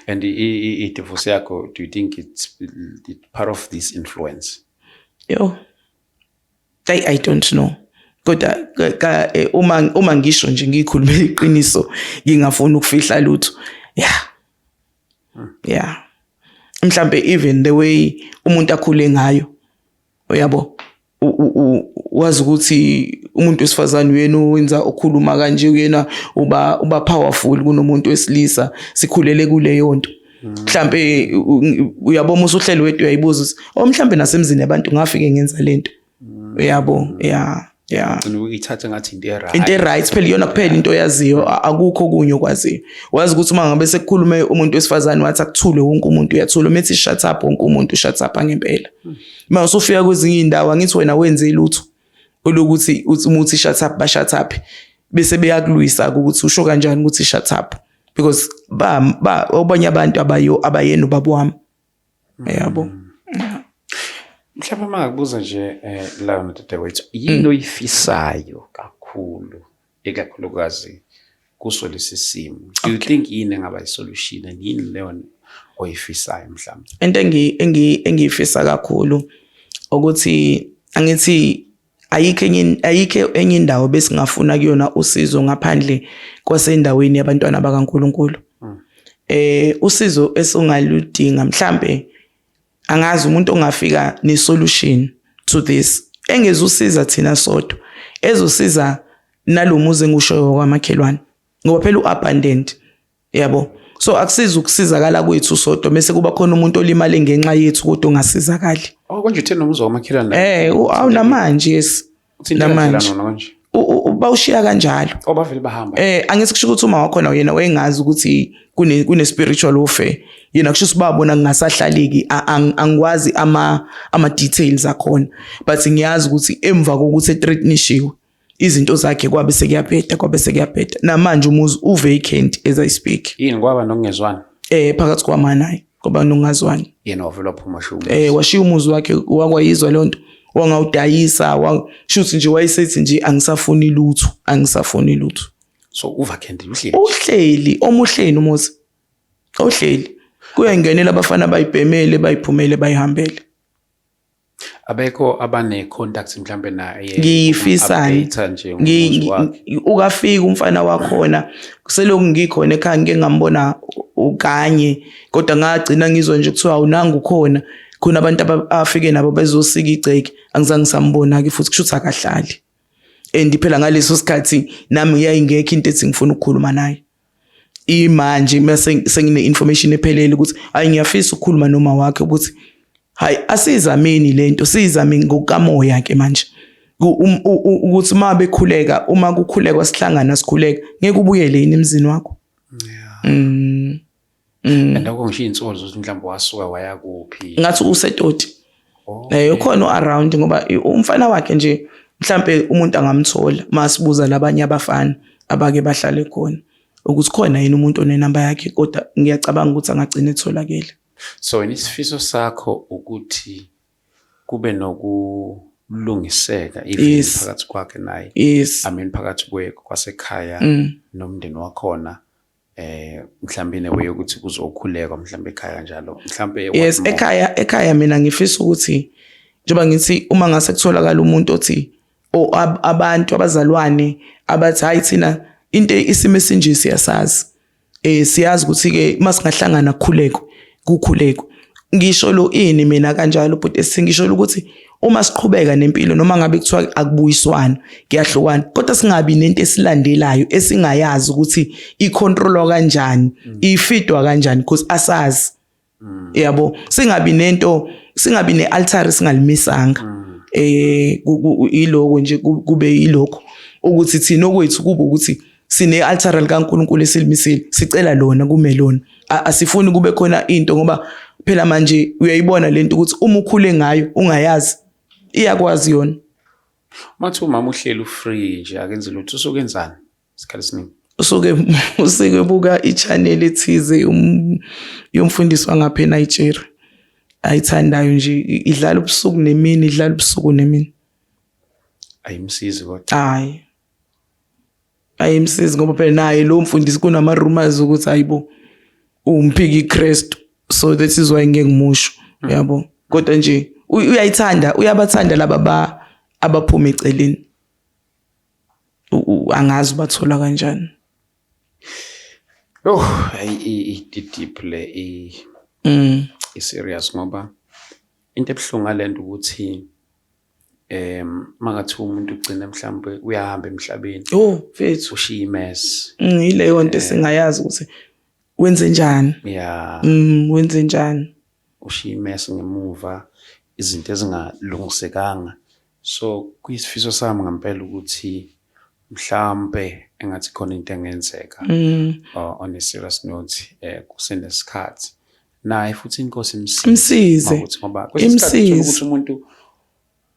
And i-divorce yakho, do you think it's part of this influence? Yo, I don't know, kodwa uma ngisho nje ngikhulumela iqiniso, ngingafuni ukufihla lutho, yeah, mhlambe even the way umuntu akhule ngayo, uyabo, wazi ukuthi umuntu wesifazane uyena owenza, okhuluma kanje, uyena uba powerful kunomuntu wesilisa. Sikhulele kuleyo nto mhlambe, uyabona, usuhleli wedwa uyayibuza ukuthi, oh, mhlambe nasemzini yabantu ngafike ngenza lento, uyabo, yeah. Gcina uyithatha ngathi into e-right. Into e-right phela iyona kuphela into oyaziyo, akukho okunye okwaziyo. Wazi ukuthi uma ngabe sekukhulume umuntu wesifazane wathi akuthule, wonke umuntu uyathula. Uma ethi shut up, wonke umuntu shut up ngempela. Uma usufika kwezinye iy'ndawo, angithi wena wenze lutho olokuthi uthi uma uthi shut up, ba shut up. Bese beyakulwisa ukuthi usho kanjani ukuthi shut up, because ba ba obanye abantu abayo abayena ubaba wami, yabo. Mhlawumbe uma ngakubuza nje, la dadewethu, yini oyifisayo kakhulu, ikakhulukazi kuso lesi simo? Do you think yini engaba i-solution, and yini leyo oyifisayo mhlawumbe? Into engiyifisa kakhulu ukuthi, angithi ayikho enye indawo besingafuna kuyona usizo ngaphandle kwasendaweni yabantwana bakaNkuluNkulu. Usizo esingaludinga, mhlambe angazi, umuntu ongafika ne solution to this engezusiza thina sodwa, ezosiza nalomuzi engishoyo kwamakhelwane, ngoba phela uabandoned, yabo. So akusiza ukusizakala kwethu sodwa mase kuba khona umuntu olimale ngenxa yethu kodwa ongasizakali. Oh, konje uthe nomuzi wamakhelwane? Awunamanje, yes. Uthinte namanje. kanjani nona konje? Bawushiya kanjalo. Oh, bavele bahamba? Angithi kusho ukuthi uma wakhona yena wayengazi ukuthi kune spiritual warfare. Yena kusho ukuthi babona kungasahlaleki. Angikwazi ama details akhona, but ngiyazi ukuthi emva kokuthi ethreatenishiwe izinto zakhe kwabe sekuyabheda, kwabe sekuyabheda. Namanje umuzi u-vacant as I speak. Yini, kwaba nokungezwani? Phakathi kwama naye ngoba nongazwani. Yena wavele waphuma sho? Washiya umuzi wakhe, wakwayizwa lonto, wangawudayisa, shuthi nje wayesethi nje angisafuni lutho, angisafuni lutho. So uvacant, uhleli? Uhleli, omuhleni umuzi ohleli, kuyangenela abafana bayibhemele, bayiphumele, bayihambele. Abekho abane-contacts mhlambe naye? Ngiyifisani. Update nje umuzi wakhe. Ukafika umfana wakhona, selokhu ngikhona ekhaya ngike ngambona ukanye, kodwa ngagcina ngizwa nje kuthiwa awunanga ukhona khona abantu abafike nabo bezosika igceke, angizange ngisambona-ke futhi. Kusho ukuthi akahlali, and phela ngaleso sikhathi nami yayingekho into ethi ngifuna ukukhuluma naye. Imanje mase sengine information ephelele ukuthi hayi, ngiyafisa ukukhuluma noma wakhe ukuthi hayi, asizameni lento, sizame ngokukamoya ke manje. Ukuthi uma bekhuleka, uma kukhulekwa sihlangana sikhuleka, ngeke ubuyele yini emzini wakho? Yeah. And akho ngisho iy'nsolo zokuthi mhlawumbe wasuka waya kuphi? Ngathi usetoti. Ukhona around, ngoba umfana wakhe nje mhlambe umuntu angamthola masibuza labanye abafana abake bahlale khona ukuthi khona yini umuntu onenamba yakhe, kodwa ngiyacabanga ukuthi angagcina etholakele. So wena isifiso sakho ukuthi kube nokulungiseka even phakathi kwakhe naye? Yes. I mean, phakathi kwasekhaya nomndeni wakhona, mhlawumbe in a way ukuthi kuzokhulekwa mhlawumbe ekhaya kanjalo mhlawumbe, what Yes. more? Ekhaya mina ngifisa ukuthi, njengoba ngithi, uma ngase kutholakala umuntu othi abantu abazalwane abathi hayi, thina into isimo esinje siyasazi, siyazi ukuthi ke masingahlangana kukhulekwe, kukhulekwe, ngisho lo ini mina kanjalo, but esingisho ukuthi uma siqhubeka nempilo, noma ngabe kuthiwa akubuyiswana, kuyahlukana, kodwa singabi nento esilandelayo esingayazi ukuthi icontrolwa kanjani, ifidwa kanjani, because asazi, yabo. Singabi nento, singabi nealtar singalimisanga. Iloko nje, kube yilokho ukuthi thina okwethu kube ukuthi sine altar likaNkuluNkulu esilimisile, sicela lona kume lona. Asifuni kube khona into, ngoba phela manje uyayibona lento ukuthi uma ukhule ngayo ungayazi, iyakwazi yona. Mathi umama uhleli ufree nje, akenzi lutho, usuke enzani isikhathi esiningi? Usuke buka i-channel ethize yomfundisi wangapha eNigeria ayithandayo nje, idlala ubusuku nemini, idlala ubusuku nemini. Ayimsizi kodwa? Hayi, ayimsizi, ngoba phela naye lo mfundisi kunama rumors ukuthi hayibo, umphiki Kristu, so that is why ngeke ngimusho, yabo. Kodwa nje uyayithanda, uyabathanda laba ba abaphuma eceleni. Angazi ubathola kanjani. Oh, hayi, i deep le, i serious, ngoba into ebuhlungu ngalento ukuthi mangathiwa umuntu ugcina mhlawumbe uyahamba emhlabeni, Oh mfethu, ushiya imess. Yileyo nto esingayazi ukuthi wenze njani. Wenze njani. Ushiya imess ngemuva, izinto ezingalungisekanga. So kuyisifiso sami ngempela ukuthi mhlambe engathi khona into engenzeka. On a serious note, kusenesikhathi naye futhi inkosi imsize. Imsize. Mawukuthi ngoba kwesinye isikhathi uthola Imsize. ukuthi umuntu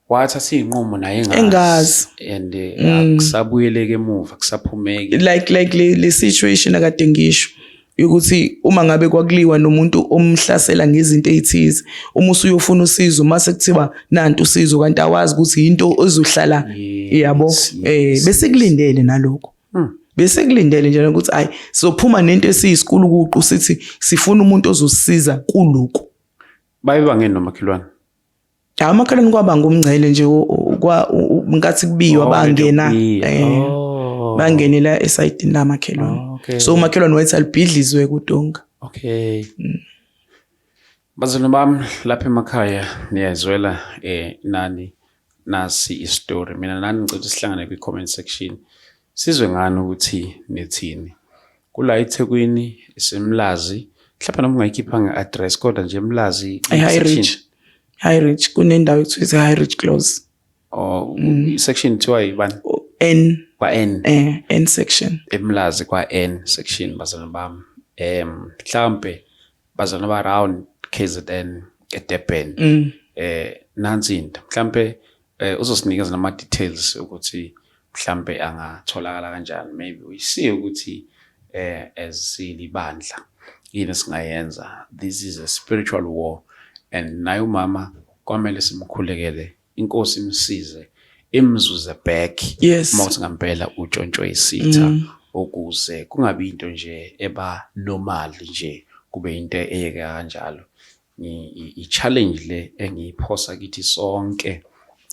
Wathatha iy'nqumo naye Engazi. And akusabuyeleki emuva, kusaphumeki. Like le situation akade ngisho ukuthi uma ngabe kwakuliwa nomuntu omhlasela ngezinto ezithize, uma usuyofuna usizo, mase kuthiwa nantu usizo, kanti awazi ukuthi into ozohlala, yabo. Bese kulindele nalokho, bese kulindele nje ukuthi ayi, sizophuma nento esiyisikulukuqu, sithi sifuna umuntu ozosisiza kuloko. Baye bangeni nomakhelwane? Amakhelwane kwaba ngumngcele nje, nkathi kubiywa, bangena bangenela esayidini lamakhelwane. So umakhelwane wayethi alibhidlizwe kudonga. Okay. Bazalwane bami lapha emakhaya, niyazwela nani nasi istory. Mina nani ngicela ukuthi sihlangane kwi comment section. Sizwe ngani ukuthi nithini. Kula eThekwini, eseMlazi. Mhlawumbe noma ungayikhipha nge-address, kodwa nje eMlazi. E-High Ridge. High Ridge, kunendawo ekuthiwa i-High Ridge Close. Oh, section kuthiwa yibani? N. Kwa N. N section. EMlazi kwa N section, bazalwane bami. Mhlawumbe bazalwane ba around KZN, eDurban. Nansi into. Mhlambe uzosinikeza nama details ukuthi mhlambe angatholakala kanjani. Maybe we see ukuthi as silibandla yini singayenza. This is a spiritual war and naye umama kwamele simkhulekele, inkosi imsize, imzuze back. Uma uthi ngempela utshontshwe isitha, ukuze kungabi into nje eba normal nje, kube into eyeka kanjalo. I-challenge le engiyiphosa kithi sonke,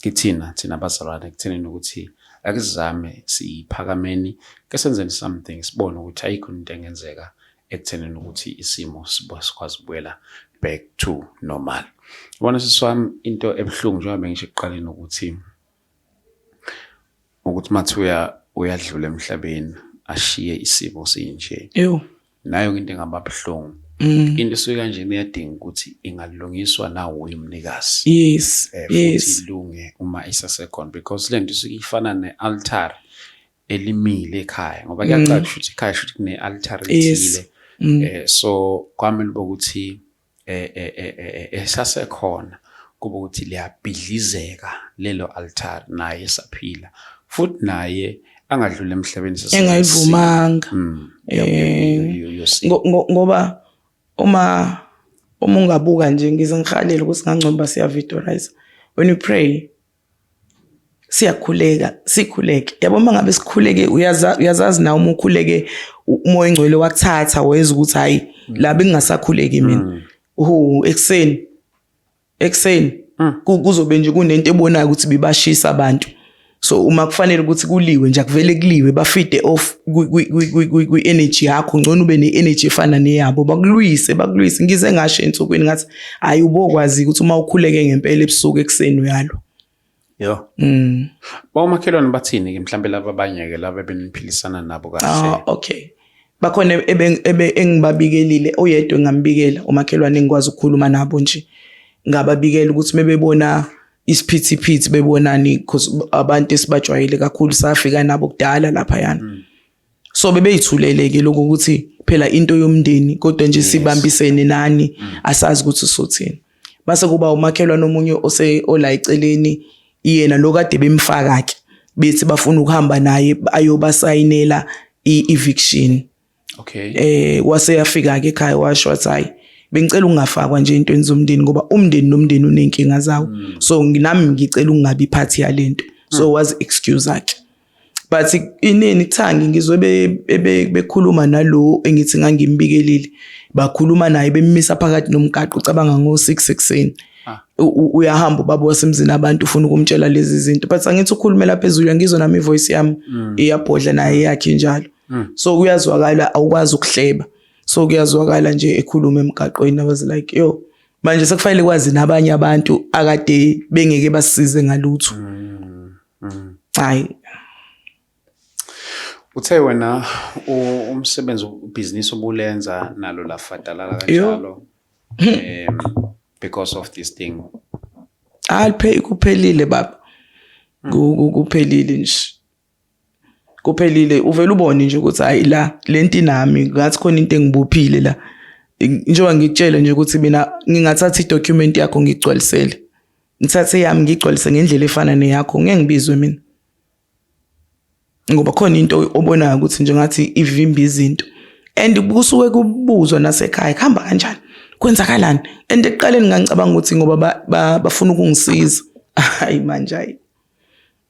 kithina thina abazalwane, ekuthenini ukuthi ake sizame, siphakameni, ke senzeni something, sibone ukuthi ayikho into engenzeka ekuthenini ukuthi isimo sikwazi ukubuyela back to normal. Ubona sisi wami, into ebuhlungu, njengoba bengisho ekuqaleni, ukuthi mathi uyadlula emhlabeni, ashiye isimo sinje. Nayo into engaba buhlungu. Into esuke kanje iyadinga ukuthi ingalungiswa nawo umnikazi. Futhi ilunge uma isasekhona, because le nto isuke ifana ne-altar elimile ekhaya, ngoba kuyacaca ukuthi ekhaya shuthi kune-altar ethile. So kwamele ukuthi esasekhona kube ukuthi liyabhidlizeka lelo altar naye esaphila, futhi naye angadlula emhlabeni engayivumanga. Ngoba uma ungabuka nje, ngize ngihalele ukuthi ngangcono siya-videorize. When you pray, siyakhuleka, sikhuleke, yabo. Uma ngabe sikhuleke, uyazazi nawe, uma ukhuleke, umoya ongcwele wakuthatha, weza ukuthi hayi, la bengingasakhuleki mina. Oh, ekuseni ekuseni kuzobe nje kunento ebonayo ukuthi bibashisa abantu. So uma kufanele ukuthi kuliwe nje, akuvele kuliwe, bafeede off kwi-energy yakho. Ngcono ube ne-energy efana neyabo, bakulwise, bakulwise. Ngize ngasho ensukwini ngathi hayi, ubokwazi ukuthi uma ukhuleke ngempela ebusuku, ekuseni uyalwa. Yo. Bomakhelwane bathini ke mhlambe laba abanye ke, laba beniphilisana nabo kahle? Ah, okay. Bakhona ebe engibabikelile, oyedwa engambikela, umakhelwane engikwazi ukukhuluma nabo nje. Ngababikela ukuthi mebebona isiphithiphithi, bebonani, because abantu esibajwayele kakhulu, safika nabo kudala lapha yana. So bebeyithulele ke lokho ukuthi phela into yomndeni, kodwa nje sibambisene nani, asazi ukuthi sothini. Base kuba umakhelwane omunye ose ola eceleni, yena lo kade bemfaka ke, bethi bafuna ukuhamba naye ayobasayinela i-eviction. Wase yafika ke ekhaya, washo wathi hayi, bengicela ungafakwa nje entweni zomndeni, ngoba umndeni nomndeni unenkinga zawo, so nami ngicela ukungabi part yalento. So was excuse akhe, but inini kuthangi ngizwe bekhuluma nalo engithi ngangimbikelile, bakhuluma naye bemisa phakathi nomgaqo. Ucabanga ngo-6 ekuseni uyahamba ubaba wasemzini, abantu ufuna ukumtshela lezi zinto, but angithi ukhulumela phezulu, ngizwa nami ivoice yami iyabhodla, naye yakhe njalo, so kuyazwakala, awukwazi ukuhleba, so kuyazwakala nje ekhuluma emgaqweni. I was like, yo, manje sekufanele kwazi nabanye abantu akade bengeke basisize ngalutho. Hayi. Uthe wena umsebenzi, ubhizinisi obulenza nalo lafadalala Yo. kanjalo because of this thing. Aliphe, kuphelile baba. Kuphelile nje, kuphelile. Uvela ubone nje ukuthi hayi, la lento inami, ngathi khona into engibophile la. Njengoba ngikutshela nje ukuthi mina ngingathatha idocument yakho ngigcwalisele. Ngithathe yami ngigcwalise ngendlela efana neyakho, ngeke ngibizwe mina. Ngoba khona into obonayo ukuthi nje ngathi ivimba izinto. And kusuke kubuzwa nasekhaya, kuhamba kanjani? Kwenzakalani? And ekuqaleni ngangicabanga ukuthi ngoba bafuna ukungisiza. Hayi manje hayi.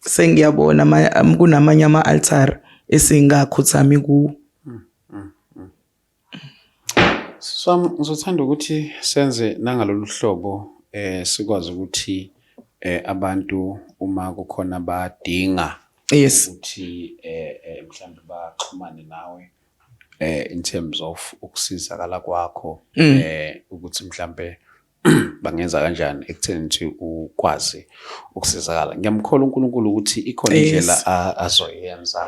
Sengiyabona kunamanye ama-altar esingakhothami kuwo. Sisi wami, ngizothanda ukuthi senze nangalolu hlobo sikwazi ukuthi abantu uma kukhona badinga ukuthi mhlawumbe baxhumane nawe in terms of ukusizakala kwakho ukuthi mhlambe bangenza kanjani ekutheni ukuthi ukwazi ukusizakala. Ngiyamkholwa uNkulunkulu ukuthi ikhona indlela azoyenza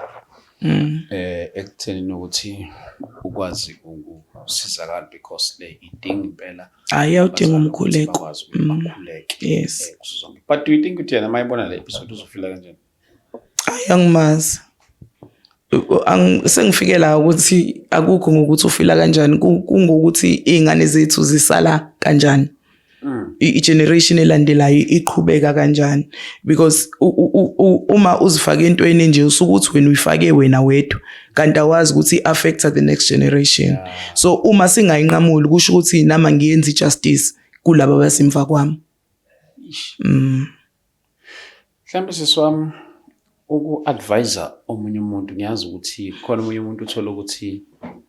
ekutheni ukuthi ukwazi ukusizakala because le idinga impela. Hayi, iyawudinga umkhuleko. Bakwazi ukuthi bakhuleke. Yes. Kuzo zonke. But do you think ukuthi yena mayibona le episode uzofila kanjani? Hayi, angimazi. Sengifike la ukuthi akukho ngokuthi ufila kanjani, kungokuthi iy'ngane zethu zisala kanjani. I-generation elandelayo iqhubeka kanjani, because uma uzifake entweni nje usuke uthi wena uyifake wena wedwa, kanti awazi ukuthi i-affecta the next generation. So uma singayinqamuli kusho ukuthi nami angiyenzi justice kulaba abasemva kwami. Mhlawumbe sisi wami uku-advise omunye umuntu, ngiyazi ukuthi khona omunye umuntu uthola ukuthi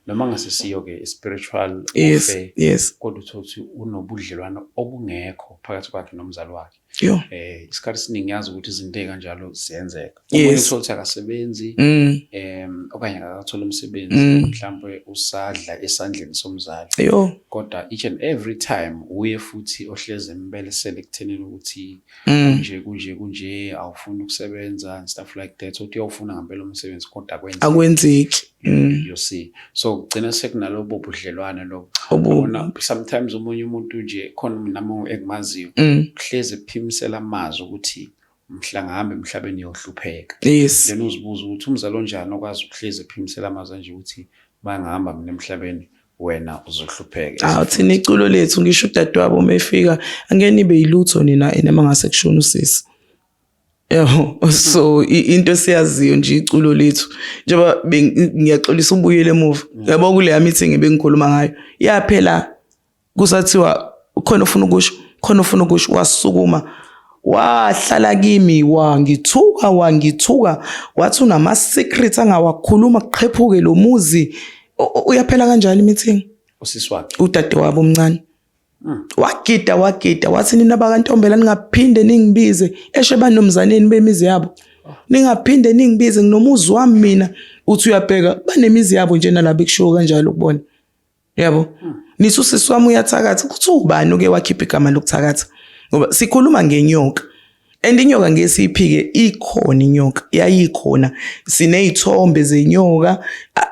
noma ngasesiyo-ke spiritual warfare, kodwa uthola ukuthi unobudlelwano obungekho phakathi kwakhe nomzali wakhe. Isikhathi esiningi ngiyazi ukuthi izinto ey'kanjalo ziyenzeka. Omunye uthola ukuthi akasebenzi, okanye akakatholi umsebenzi, mhlawumbe usadla esandleni somzali. Kodwa each and every time uye futhi ohlezi embelesele ekuthenini ukuthi kunje kunje kunje, awufuni ukusebenza and stuff like that. Uthi uyawufuna ngempela umsebenzi kodwa akwenzeki. Akwenzeki. You see. So kugcina sekunalobo budlelwane lobo. Yabona, sometimes omunye umuntu nje khona nami engimaziyo uhlezi ephimisela amazwi ukuthi mhla ngihamba emhlabeni yohlupheka. Then uzibuza ukuthi umzali onjani okwazi ukuhlezi ephimisela amazwi nje ukuthi mangihamba mina emhlabeni wena uzohlupheka. Awu, thina iculo lethu ngisho udadewabo uma efika angeke nibe yilutho nina ene mangase kushona usisi. Yabo, so into esiyaziyo nje iculo lethu njengoba ngiyaxolisa ubuyele emuva. Yabo, kuleya meeting ebengikhuluma ngayo yaphela kusathiwa khona ufuna ukusho, khona ufuna ukusho, wasukuma wahlala kimi wangithuka wangithuka wathi unama secrets angawakhuluma kuqhephuke lo muzi. Uyaphela kanjalo i-meeting. Usisi wakhe, udadewabo omncane, wagida wagida wathi nina bakaNtombela ningaphinde ningibize, esho banomzaneni bemizi yabo, ningaphinde ningibize, nginomuzi wami mina. Uthi uyabheka banemizi yabo nje nalabo ekushiwo kanjalo kubona. Yabo, nithi usisi wami uyathakatha, kuthi ubani uke wakhipha igama lokuthakatha? Ngoba sikhuluma ngenyoka, and inyoka ngeke siyiphike, ikhona inyoka, yayikhona, siney'thombe zenyoka,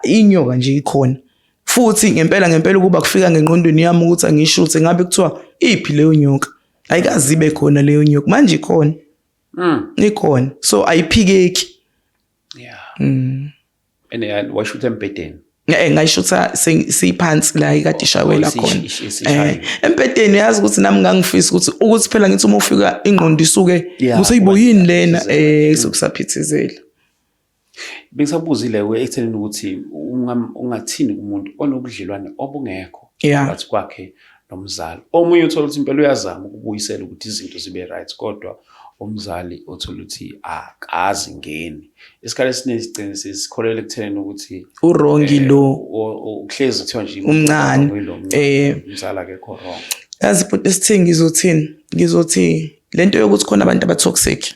inyoka nje ikhona. Futhi ngempela ngempela ukuba kufika ngengqondweni yami ukuthi angishuthe, ngabe kuthiwa iphi leyo nyoka? Ayikaze ibe khona leyo nyoka, manje ikhona. Ikhona, so ayiphikeki. And washutha embhedeni? Ngayishutha siyiphansi la ikade ishawela khona. Embhedeni yazi ukuthi nami ngangifisa ukuthi phela ngithi uma ufika ingqondo isuke ukuthi ayibo yini lena, sokusaphithizela. Bengisabuzile we ekuthenini ukuthi ungathini kumuntu onobudlelwane obungekho phakathi kwakhe nomzali. Omunye uthola ukuthi impela uyazama ukubuyisela ukuthi izinto zibe right, kodwa umzali uthola ukuthi akazi ngeni. Isikhathi esiningi sigcine sikholelwa ekuthenini ukuthi u-wrong lo uhlezi kuthiwa nje umncane, umzali akekho wrong. Yazi bhuti, esithini ngizothini? Ngizothi lento yokuthi khona abantu aba-toxic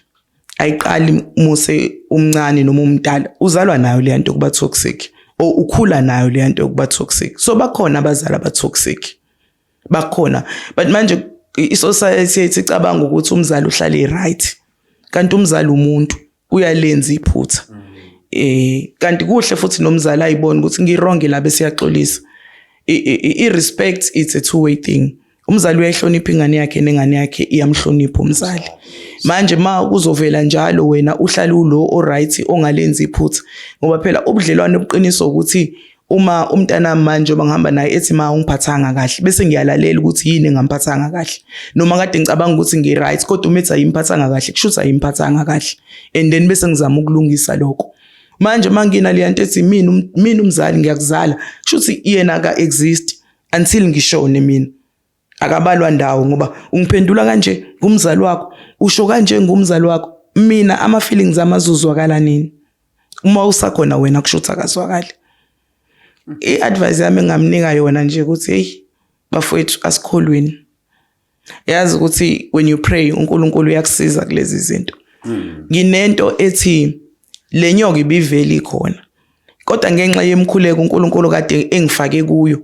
ayiqali muse umncane noma umdala, uzalwa nayo le nto yokuba toxic or ukhula nayo le nto yokuba toxic. So bakhona abazali aba-toxic, bakhona, but manje i-society yethu icabanga ukuthi umzali uhlale right, kanti umzali umuntu, uyalenza iphutha. Kanti kuhle futhi nomzali ayibone ukuthi ngi-wrong la bese siyaxolisa. I-respect, it's a two way thing. Umzali uyayihlonipha ingane yakhe nengane yakhe iyamhlonipha umzali. Manje ma kuzovela njalo wena uhlale ulo o-right ongalenzi iphutha, ngoba phela ubudlelwane obuqiniso ukuthi Uma umntanami manje uma ngihamba naye ethi ma ungiphathanga kahle, bese ngiyalalela ukuthi yini engamphathanga kahle. Noma kade ngicabanga ukuthi ngi-right, kodwa uma ethi ayimphathanga kahle, kusho ukuthi ayimphathanga kahle, and then bese ngizama ukulungisa lokho. Manje uma nginaleya nto ethi mina umzali ngiyakuzala, kusho ukuthi yena aka-exist until ngishone mina, akabalwa ndawo, ngoba ungiphendula kanje ngumzali wakho, usho kanje ngumzali wakho. Mina ama-feelings ami azozwakala nini uma usakhona wena? Kusho ukuthi akazwakali. I-advice yami engamnika yona nje ukuthi, hey bafowethu, asikholweni. Yazi ukuthi when you pray, uNkulunkulu uyakusiza kulezi zinto. Nginento ethi le nyoka ibivele ikhona, kodwa ngenxa yemkhuleko uNkulunkulu kade engifake kuyo,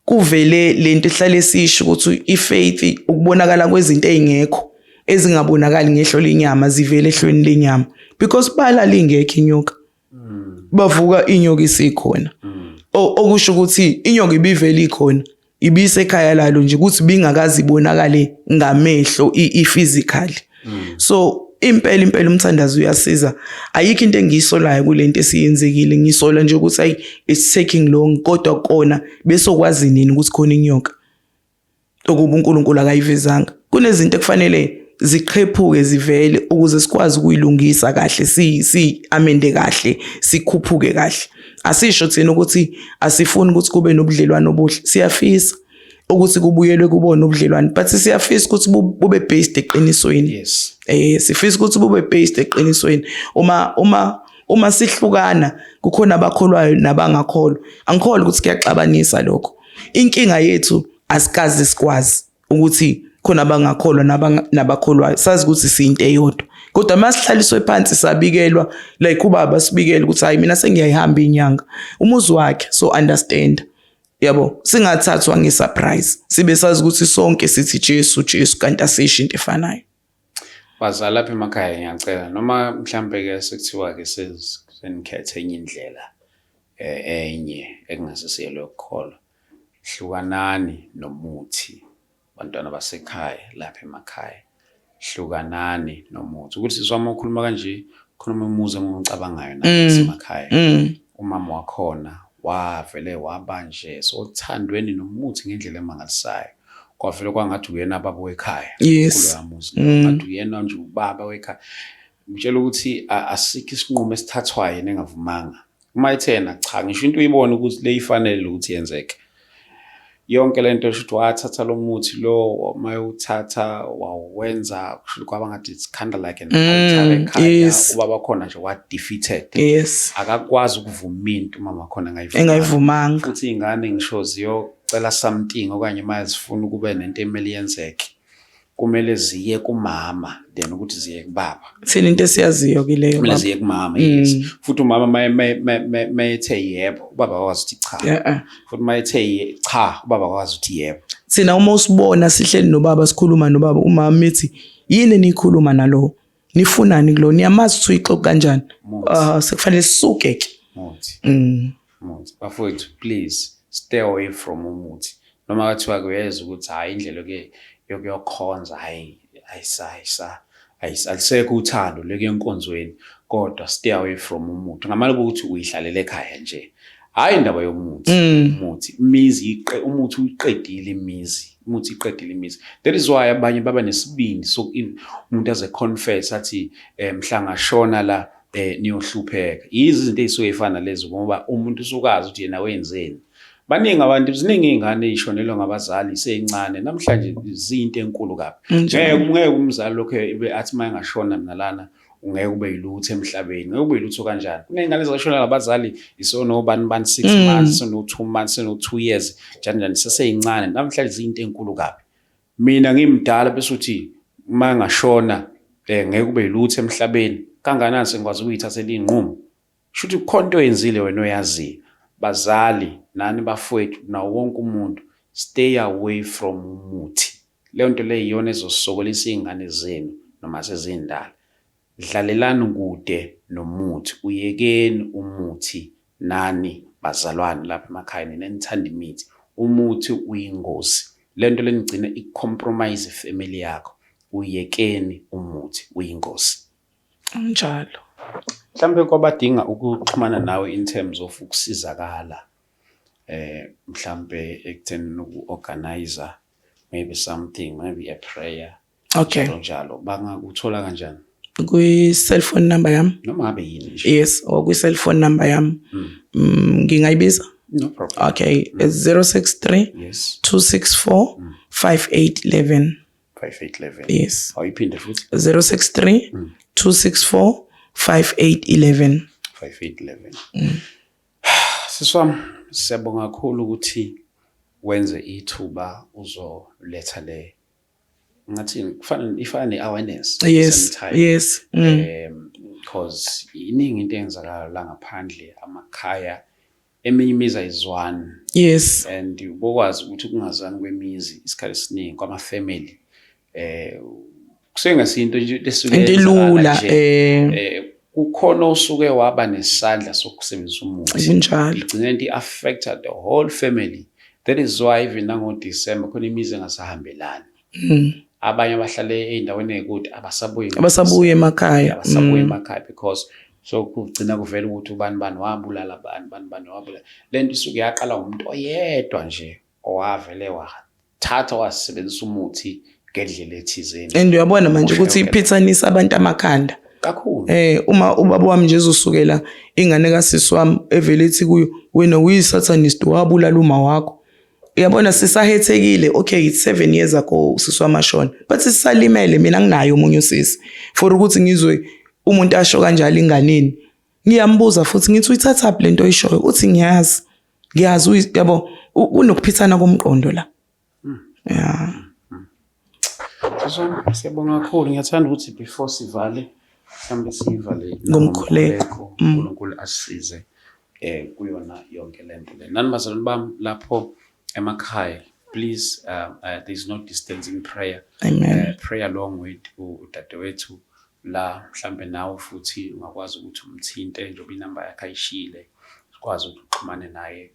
kuvele lento ehlale sisho ukuthi ifaith ukubonakala kwezinto ezingekho, ezingabonakali ngehlo lenyama, zivele ehlweni lenyama, because balala ingekho inyoka, bavuka inyoka isikhona. Okusho ukuthi inyoka ibivele ikhona, ibisekhaya lalo nje, ukuthi bingakazi ibonakale ngamehlo i-physically. So impela impela umthandazo uyasiza. Ayikho into engiyisolayo kulento esiyenzekile. Ngisola nje ukuthi ayi, it's taking long, kodwa kona besokwazi nini ukuthi khona inyoka okuba uNkulunkulu akayivezanga? Kunezinto ekufanele ziqhephuke zivele ukuze sikwazi ukuyilungisa kahle, si amende kahle, sikhuphuke kahle. Asisho thina ukuthi asifuni ukuthi kube nobudlelwano obuhle. Siyafisa ukuthi kubuyelwe kubona ubudlelwano, but siyafisa ukuthi bube based eqinisweni. Sifisa ukuthi bube based eqinisweni. Uma sihlukana, kukhona abakholwayo nabangakholwa. Angikholwa ukuthi kuyaxabanisa lokho. Inkinga yethu, asikaze sikwazi ukuthi khona abangakholwa nabakholwayo. Sazi ukuthi siyinto eyodwa, kodwa masihlaliswe phansi sabikelwa, like ubaba sibikele ukuthi hayi, mina sengiyayihamba inyanga, umuzi wakhe, so understand, yabo, singathathwa ngesurprise, sibe sazi ukuthi sonke sithi Jesu, Jesu, kanti asisho into efanayo. Bazali lapha emakhaya, ngiyacela, noma mhlambe ke sekuthiwa ke senikhethe enye indlela, enye ekungasisiyo lokukholwa, hlukanani nomuthi. Bantwana basekhaya lapha emakhaya, hlukanani nomuthi. Ukuthi sisi wami ukhuluma kanje, khuluma umuzi engiwucabangayo nasemakhaya, umama wakhona wavele waba nje sothandweni nomuthi ngendlela emangalisayo, kwavele kwangathi uyena baba wekhaya kuloya muzi loyo. Ngathi uyena nje ubaba wekhaya. Ngitshela ukuthi asikho isinqumo esithathwayo yena engavumanga. Uma ethe yena cha, ngisho into uyibone ukuthi le ifanele ukuthi yenzeke yonke lento, esho ukuthi wathatha lo muthi lo, uma ewuthatha wawenza, kusho kwaba ngathi it's kind of like an altar ekhaya. Ubaba khona nje wa defeated, akakwazi ukuvuma into umama khona engayivumanga. Engayivumanga. Futhi iy'ngane ngisho ziyocela something okanye uma zifuna ukube nento emele yenzeke, kumele ziye kumama then ukuthi ziye kubaba. Thina into esiyaziyo ke leyo. Kumele baba. Ziye kumama, yes. Futhi umama mayethe yebo, ubaba akwazi ukuthi cha. Futhi mayethe cha, ubaba akwazi ukuthi yebo. Thina uma usibona sihleli nobaba, sikhuluma nobaba, umama ethi, "Yini nikhuluma nalo? Nifunani kulo? Niyamazi ukuthi uyixoki kanjani?" Muthi. Ah, sekufanele sisuke ke. Muthi. Muthi, bafowethu, please stay away from umuthi. Noma kathiwa kuyeza ukuthi hhayi, indlela ke yokuyokhonza, hhayi, ayisa ayisa alisekho uthando lekuya enkonzweni, kodwa stay away from umuthi. Ngamane ukuthi uyihlalele ekhaya nje, hhayi indaba yomuthi. Umuthi imizi umuthi uyiqedile imizi, umuthi iqedile imizi. That is why abanye baba nesibindi so umuntu aze confess athi, mhla ngashona la, niyohlupheka. Yizo izinto ey'suke ey'fana nalezo, ngoba umuntu usukazi ukuthi yena wenzeni. Baningi abantu, ziningi iy'ngane ey'shonelwe ngabazali sey'ncane namhlanje, ziyinto enkulu kabi. Ngeke umzali lokhu ebe athi uma engashona mina lana ungeke ube yilutho emhlabeni, ngeke ube yilutho kanjani? Kuney'ngane ezashonelwa ngabazali isonobani bani 6 months, isono-2 months, isono-2 years, njani njani, sesey'ncane, namhlanje ziyinto enkulu kabi. Mina ngimdala bese uthi uma ngashona, ngeke ube yilutho emhlabeni, kanganani sengikwazi ukuyithathela iy'nqumo? Shuthi kukhona into oyenzile wena oyaziyo. Bazali nani bafowethu nawo wonke umuntu, stay away from umuthi. Leyo nto leyo iyona ezosokolisa iy'ngane zenu noma sezindala. Dlalelani kude nomuthi, uyekeni umuthi. Nani bazalwane lapha emakhaya, nina enithanda imithi, umuthi uyingozi. Le nto lenigcina i-compromise ifamily yakho. Uyekeni umuthi, uyingozi. Njalo. Mhlambe kwabadinga ukuxhumana nawe in terms of ukusizakala, mhlambe ekutheni uku-organize maybe something, maybe a prayer, njalo njalo, bangakuthola kanjani? Kwi-cellphone number yami. Noma ngabe yini nje. Yes, or kwi-cellphone number yami. Ngingayibiza? No problem. Okay, it's 063 264 5811. 5811. Yes. Awuyiphinde futhi. 063 264 5811. 5811. Sisi wami, siyabonga kakhulu ukuthi wenze ithuba uzoletha le, ngathi kufana, ifana ne-awareness at the same time. Because iningi into eyenzakalayo la ngaphandle, amakhaya, eminye imizi ayizwani and ubokwazi ukuthi ukungazwani kwemizi isikhathi esiningi kwama-family kusuke ngasinto nje lesuke Into yenzakala elula, nje. Kukhona osuke waba nesandla sokusebenzisa umuthi, igcine into i-affecta the whole family. That is why even nango-December khona imizi engasahambelani, abanye abahlale ey'ndaweni ey'kude abasabuyi. Abasabuye emakhaya. Abasabuye emakhaya because so kugcina kuvela ukuthi ubani bani wabulala bani, bani bani wabulala. Le nto isuke yaqala ngumuntu oyedwa nje owavele wathatha wasebenzisa umuthi ngendlela ethizeni. And uyabona manje Usho ukuthi yonke le nto. Iphithanisa abantu amakhanda. Kakhulu. Uma ubaba wami nje ezosukela ingane kasisi wami evele ethi kuyo, wena uyi-satanist, wabulala uma wakho. Uyabona, sisahethekile. Okay, it's 7 years ago usisi wami ashona, but sisalimele. Mina nginayo omunye usisi, for ukuthi ngizwe umuntu asho kanjalo inganeni, ngiyambuza futhi ngithi, uyithathaphi lento oyishoyo? Uthi, ngiyazi, ngiyazi. Yabo, kunokuphithana komqondo la, yeah. Sisi wami, siyabonga kakhulu. Ngiyathanda ukuthi before sivale, mhlawumbe siyivale ngomkhuleko. uNkulunkulu asisize kuyona yonke lento le. Nani bazalwane bami lapho emakhaya, please, there is no distance in prayer. Amen. Pray along with udadewethu la. Mhlambe nawe futhi ungakwazi ukuthi umthinte njengoba inamba yakhe ayishiyile, sikwazi ukuthi uxhumane naye,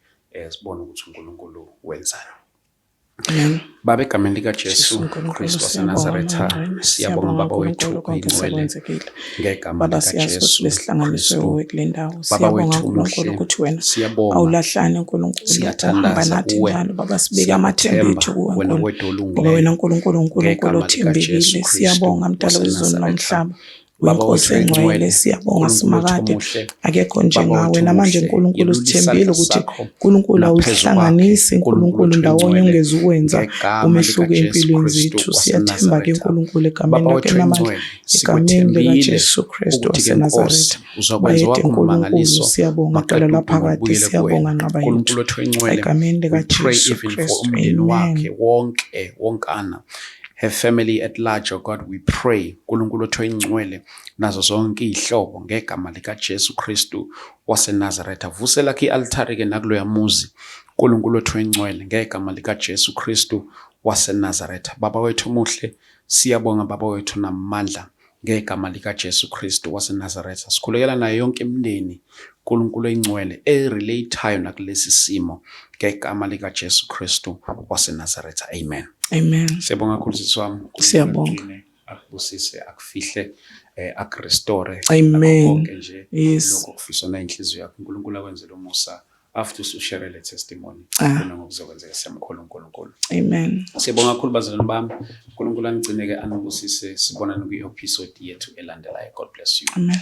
sibone ukuthi uNkulunkulu wenzani. Amen. Baba, egameni likaJesu Jesu uNkulunkulu, Kristu siyabonga, waseNazaretha, Ngcwele. siyabonga Baba wethu uNkulunkulu konke oyingcwele sekwenzekile. ngegama Baba, siyazi ukuthi likaJesu besihlanganiswe Kristu. uwe kule ndawo. Baba Siyabonga wethu uNkulunkulu omuhle, ukuthi wena siyabonga, awulahlani uNkulunkulu, uhamba siyathandaza nathi kuwe, njalo Baba, sibeke amathemba siyakuthemba ethu kuwe wena Nkulunkulu. wedwa Ngoba olungileyo wena uNkulunkulu, uNkulunkulu ngegama othembekile. likaJesu Kristu Siyabonga mdala wezulu waseNazaretha. nomhlaba. Baba Wenkosi wethu engcwele, oyingcwele, siyabonga uNkulunkulu wethu simakade, omuhle, akekho Baba njengawe. wethu Namanje omuhle, uNkulunkulu yelula sithembile isandla ukuthi sakho uNkulunkulu naphezu kwakhe, awuhlanganisi uNkulunkulu uNkulunkulu wethu ndawonye oyingcwele, ongezukwenza ngegama umehluko likaJesu empilweni Kristu zethu. Siyathemba ke waseNazaretha. uNkulunkulu egameni Baba lakhe wethu namandla, oyingcwele, egameni sikwethembile likaJesu Kristu ukuthi-ke Nkosi waseNazaretha. uzokwenza Bayede wakho uNkulunkulu, ummangaliso siyabonga maqeda dala udumo laphakade, lubuyele siyabonga kuwena. nqaba yethu. Nkulunkulu wethu oyingcwele, Egameni we pray likaJesu even for Kristu, umndeni amen. wakhe wonke wonkana, her family at large, oh God, we pray, uNkulunkulu wethu oyingcwele, nazo zonke iy'hlobo ngegama likaJesu Kristu waseNazaretha. Vuse lakhe i-altari ke nakuloya muzi, uNkulunkulu wethu oyingcwele, ngegama likaJesu Kristu waseNazaretha. Baba wethu omuhle, siyabonga Baba wethu namandla ngegama likaJesu Kristu waseNazaretha. Sikhulekela nayo yonke imindeni, uNkulunkulu oyingcwele, e-relate-ayo nakulesi simo ngegama likaJesu Kristu waseNazaretha. Amen. Amen. Siyabonga kakhulu sisi wami. uNkulunkulu Siyabonga. akugcine, akubusise, akufihle, aku-restore. Amen. Nakho konke nje lokho okufiswa nayinhliziyo yakho. uNkulunkulu akwenzele umusa after usu-share le testimony. Ah. Khona ngokuzokwenzeka, siyamkholwa uNkulunkulu. Amen. Siyabonga kakhulu bazalwane bami. uNkulunkulu anigcine ke, anibusise. Sibonane kwi-episode yethu elandelayo. God bless you. Amen.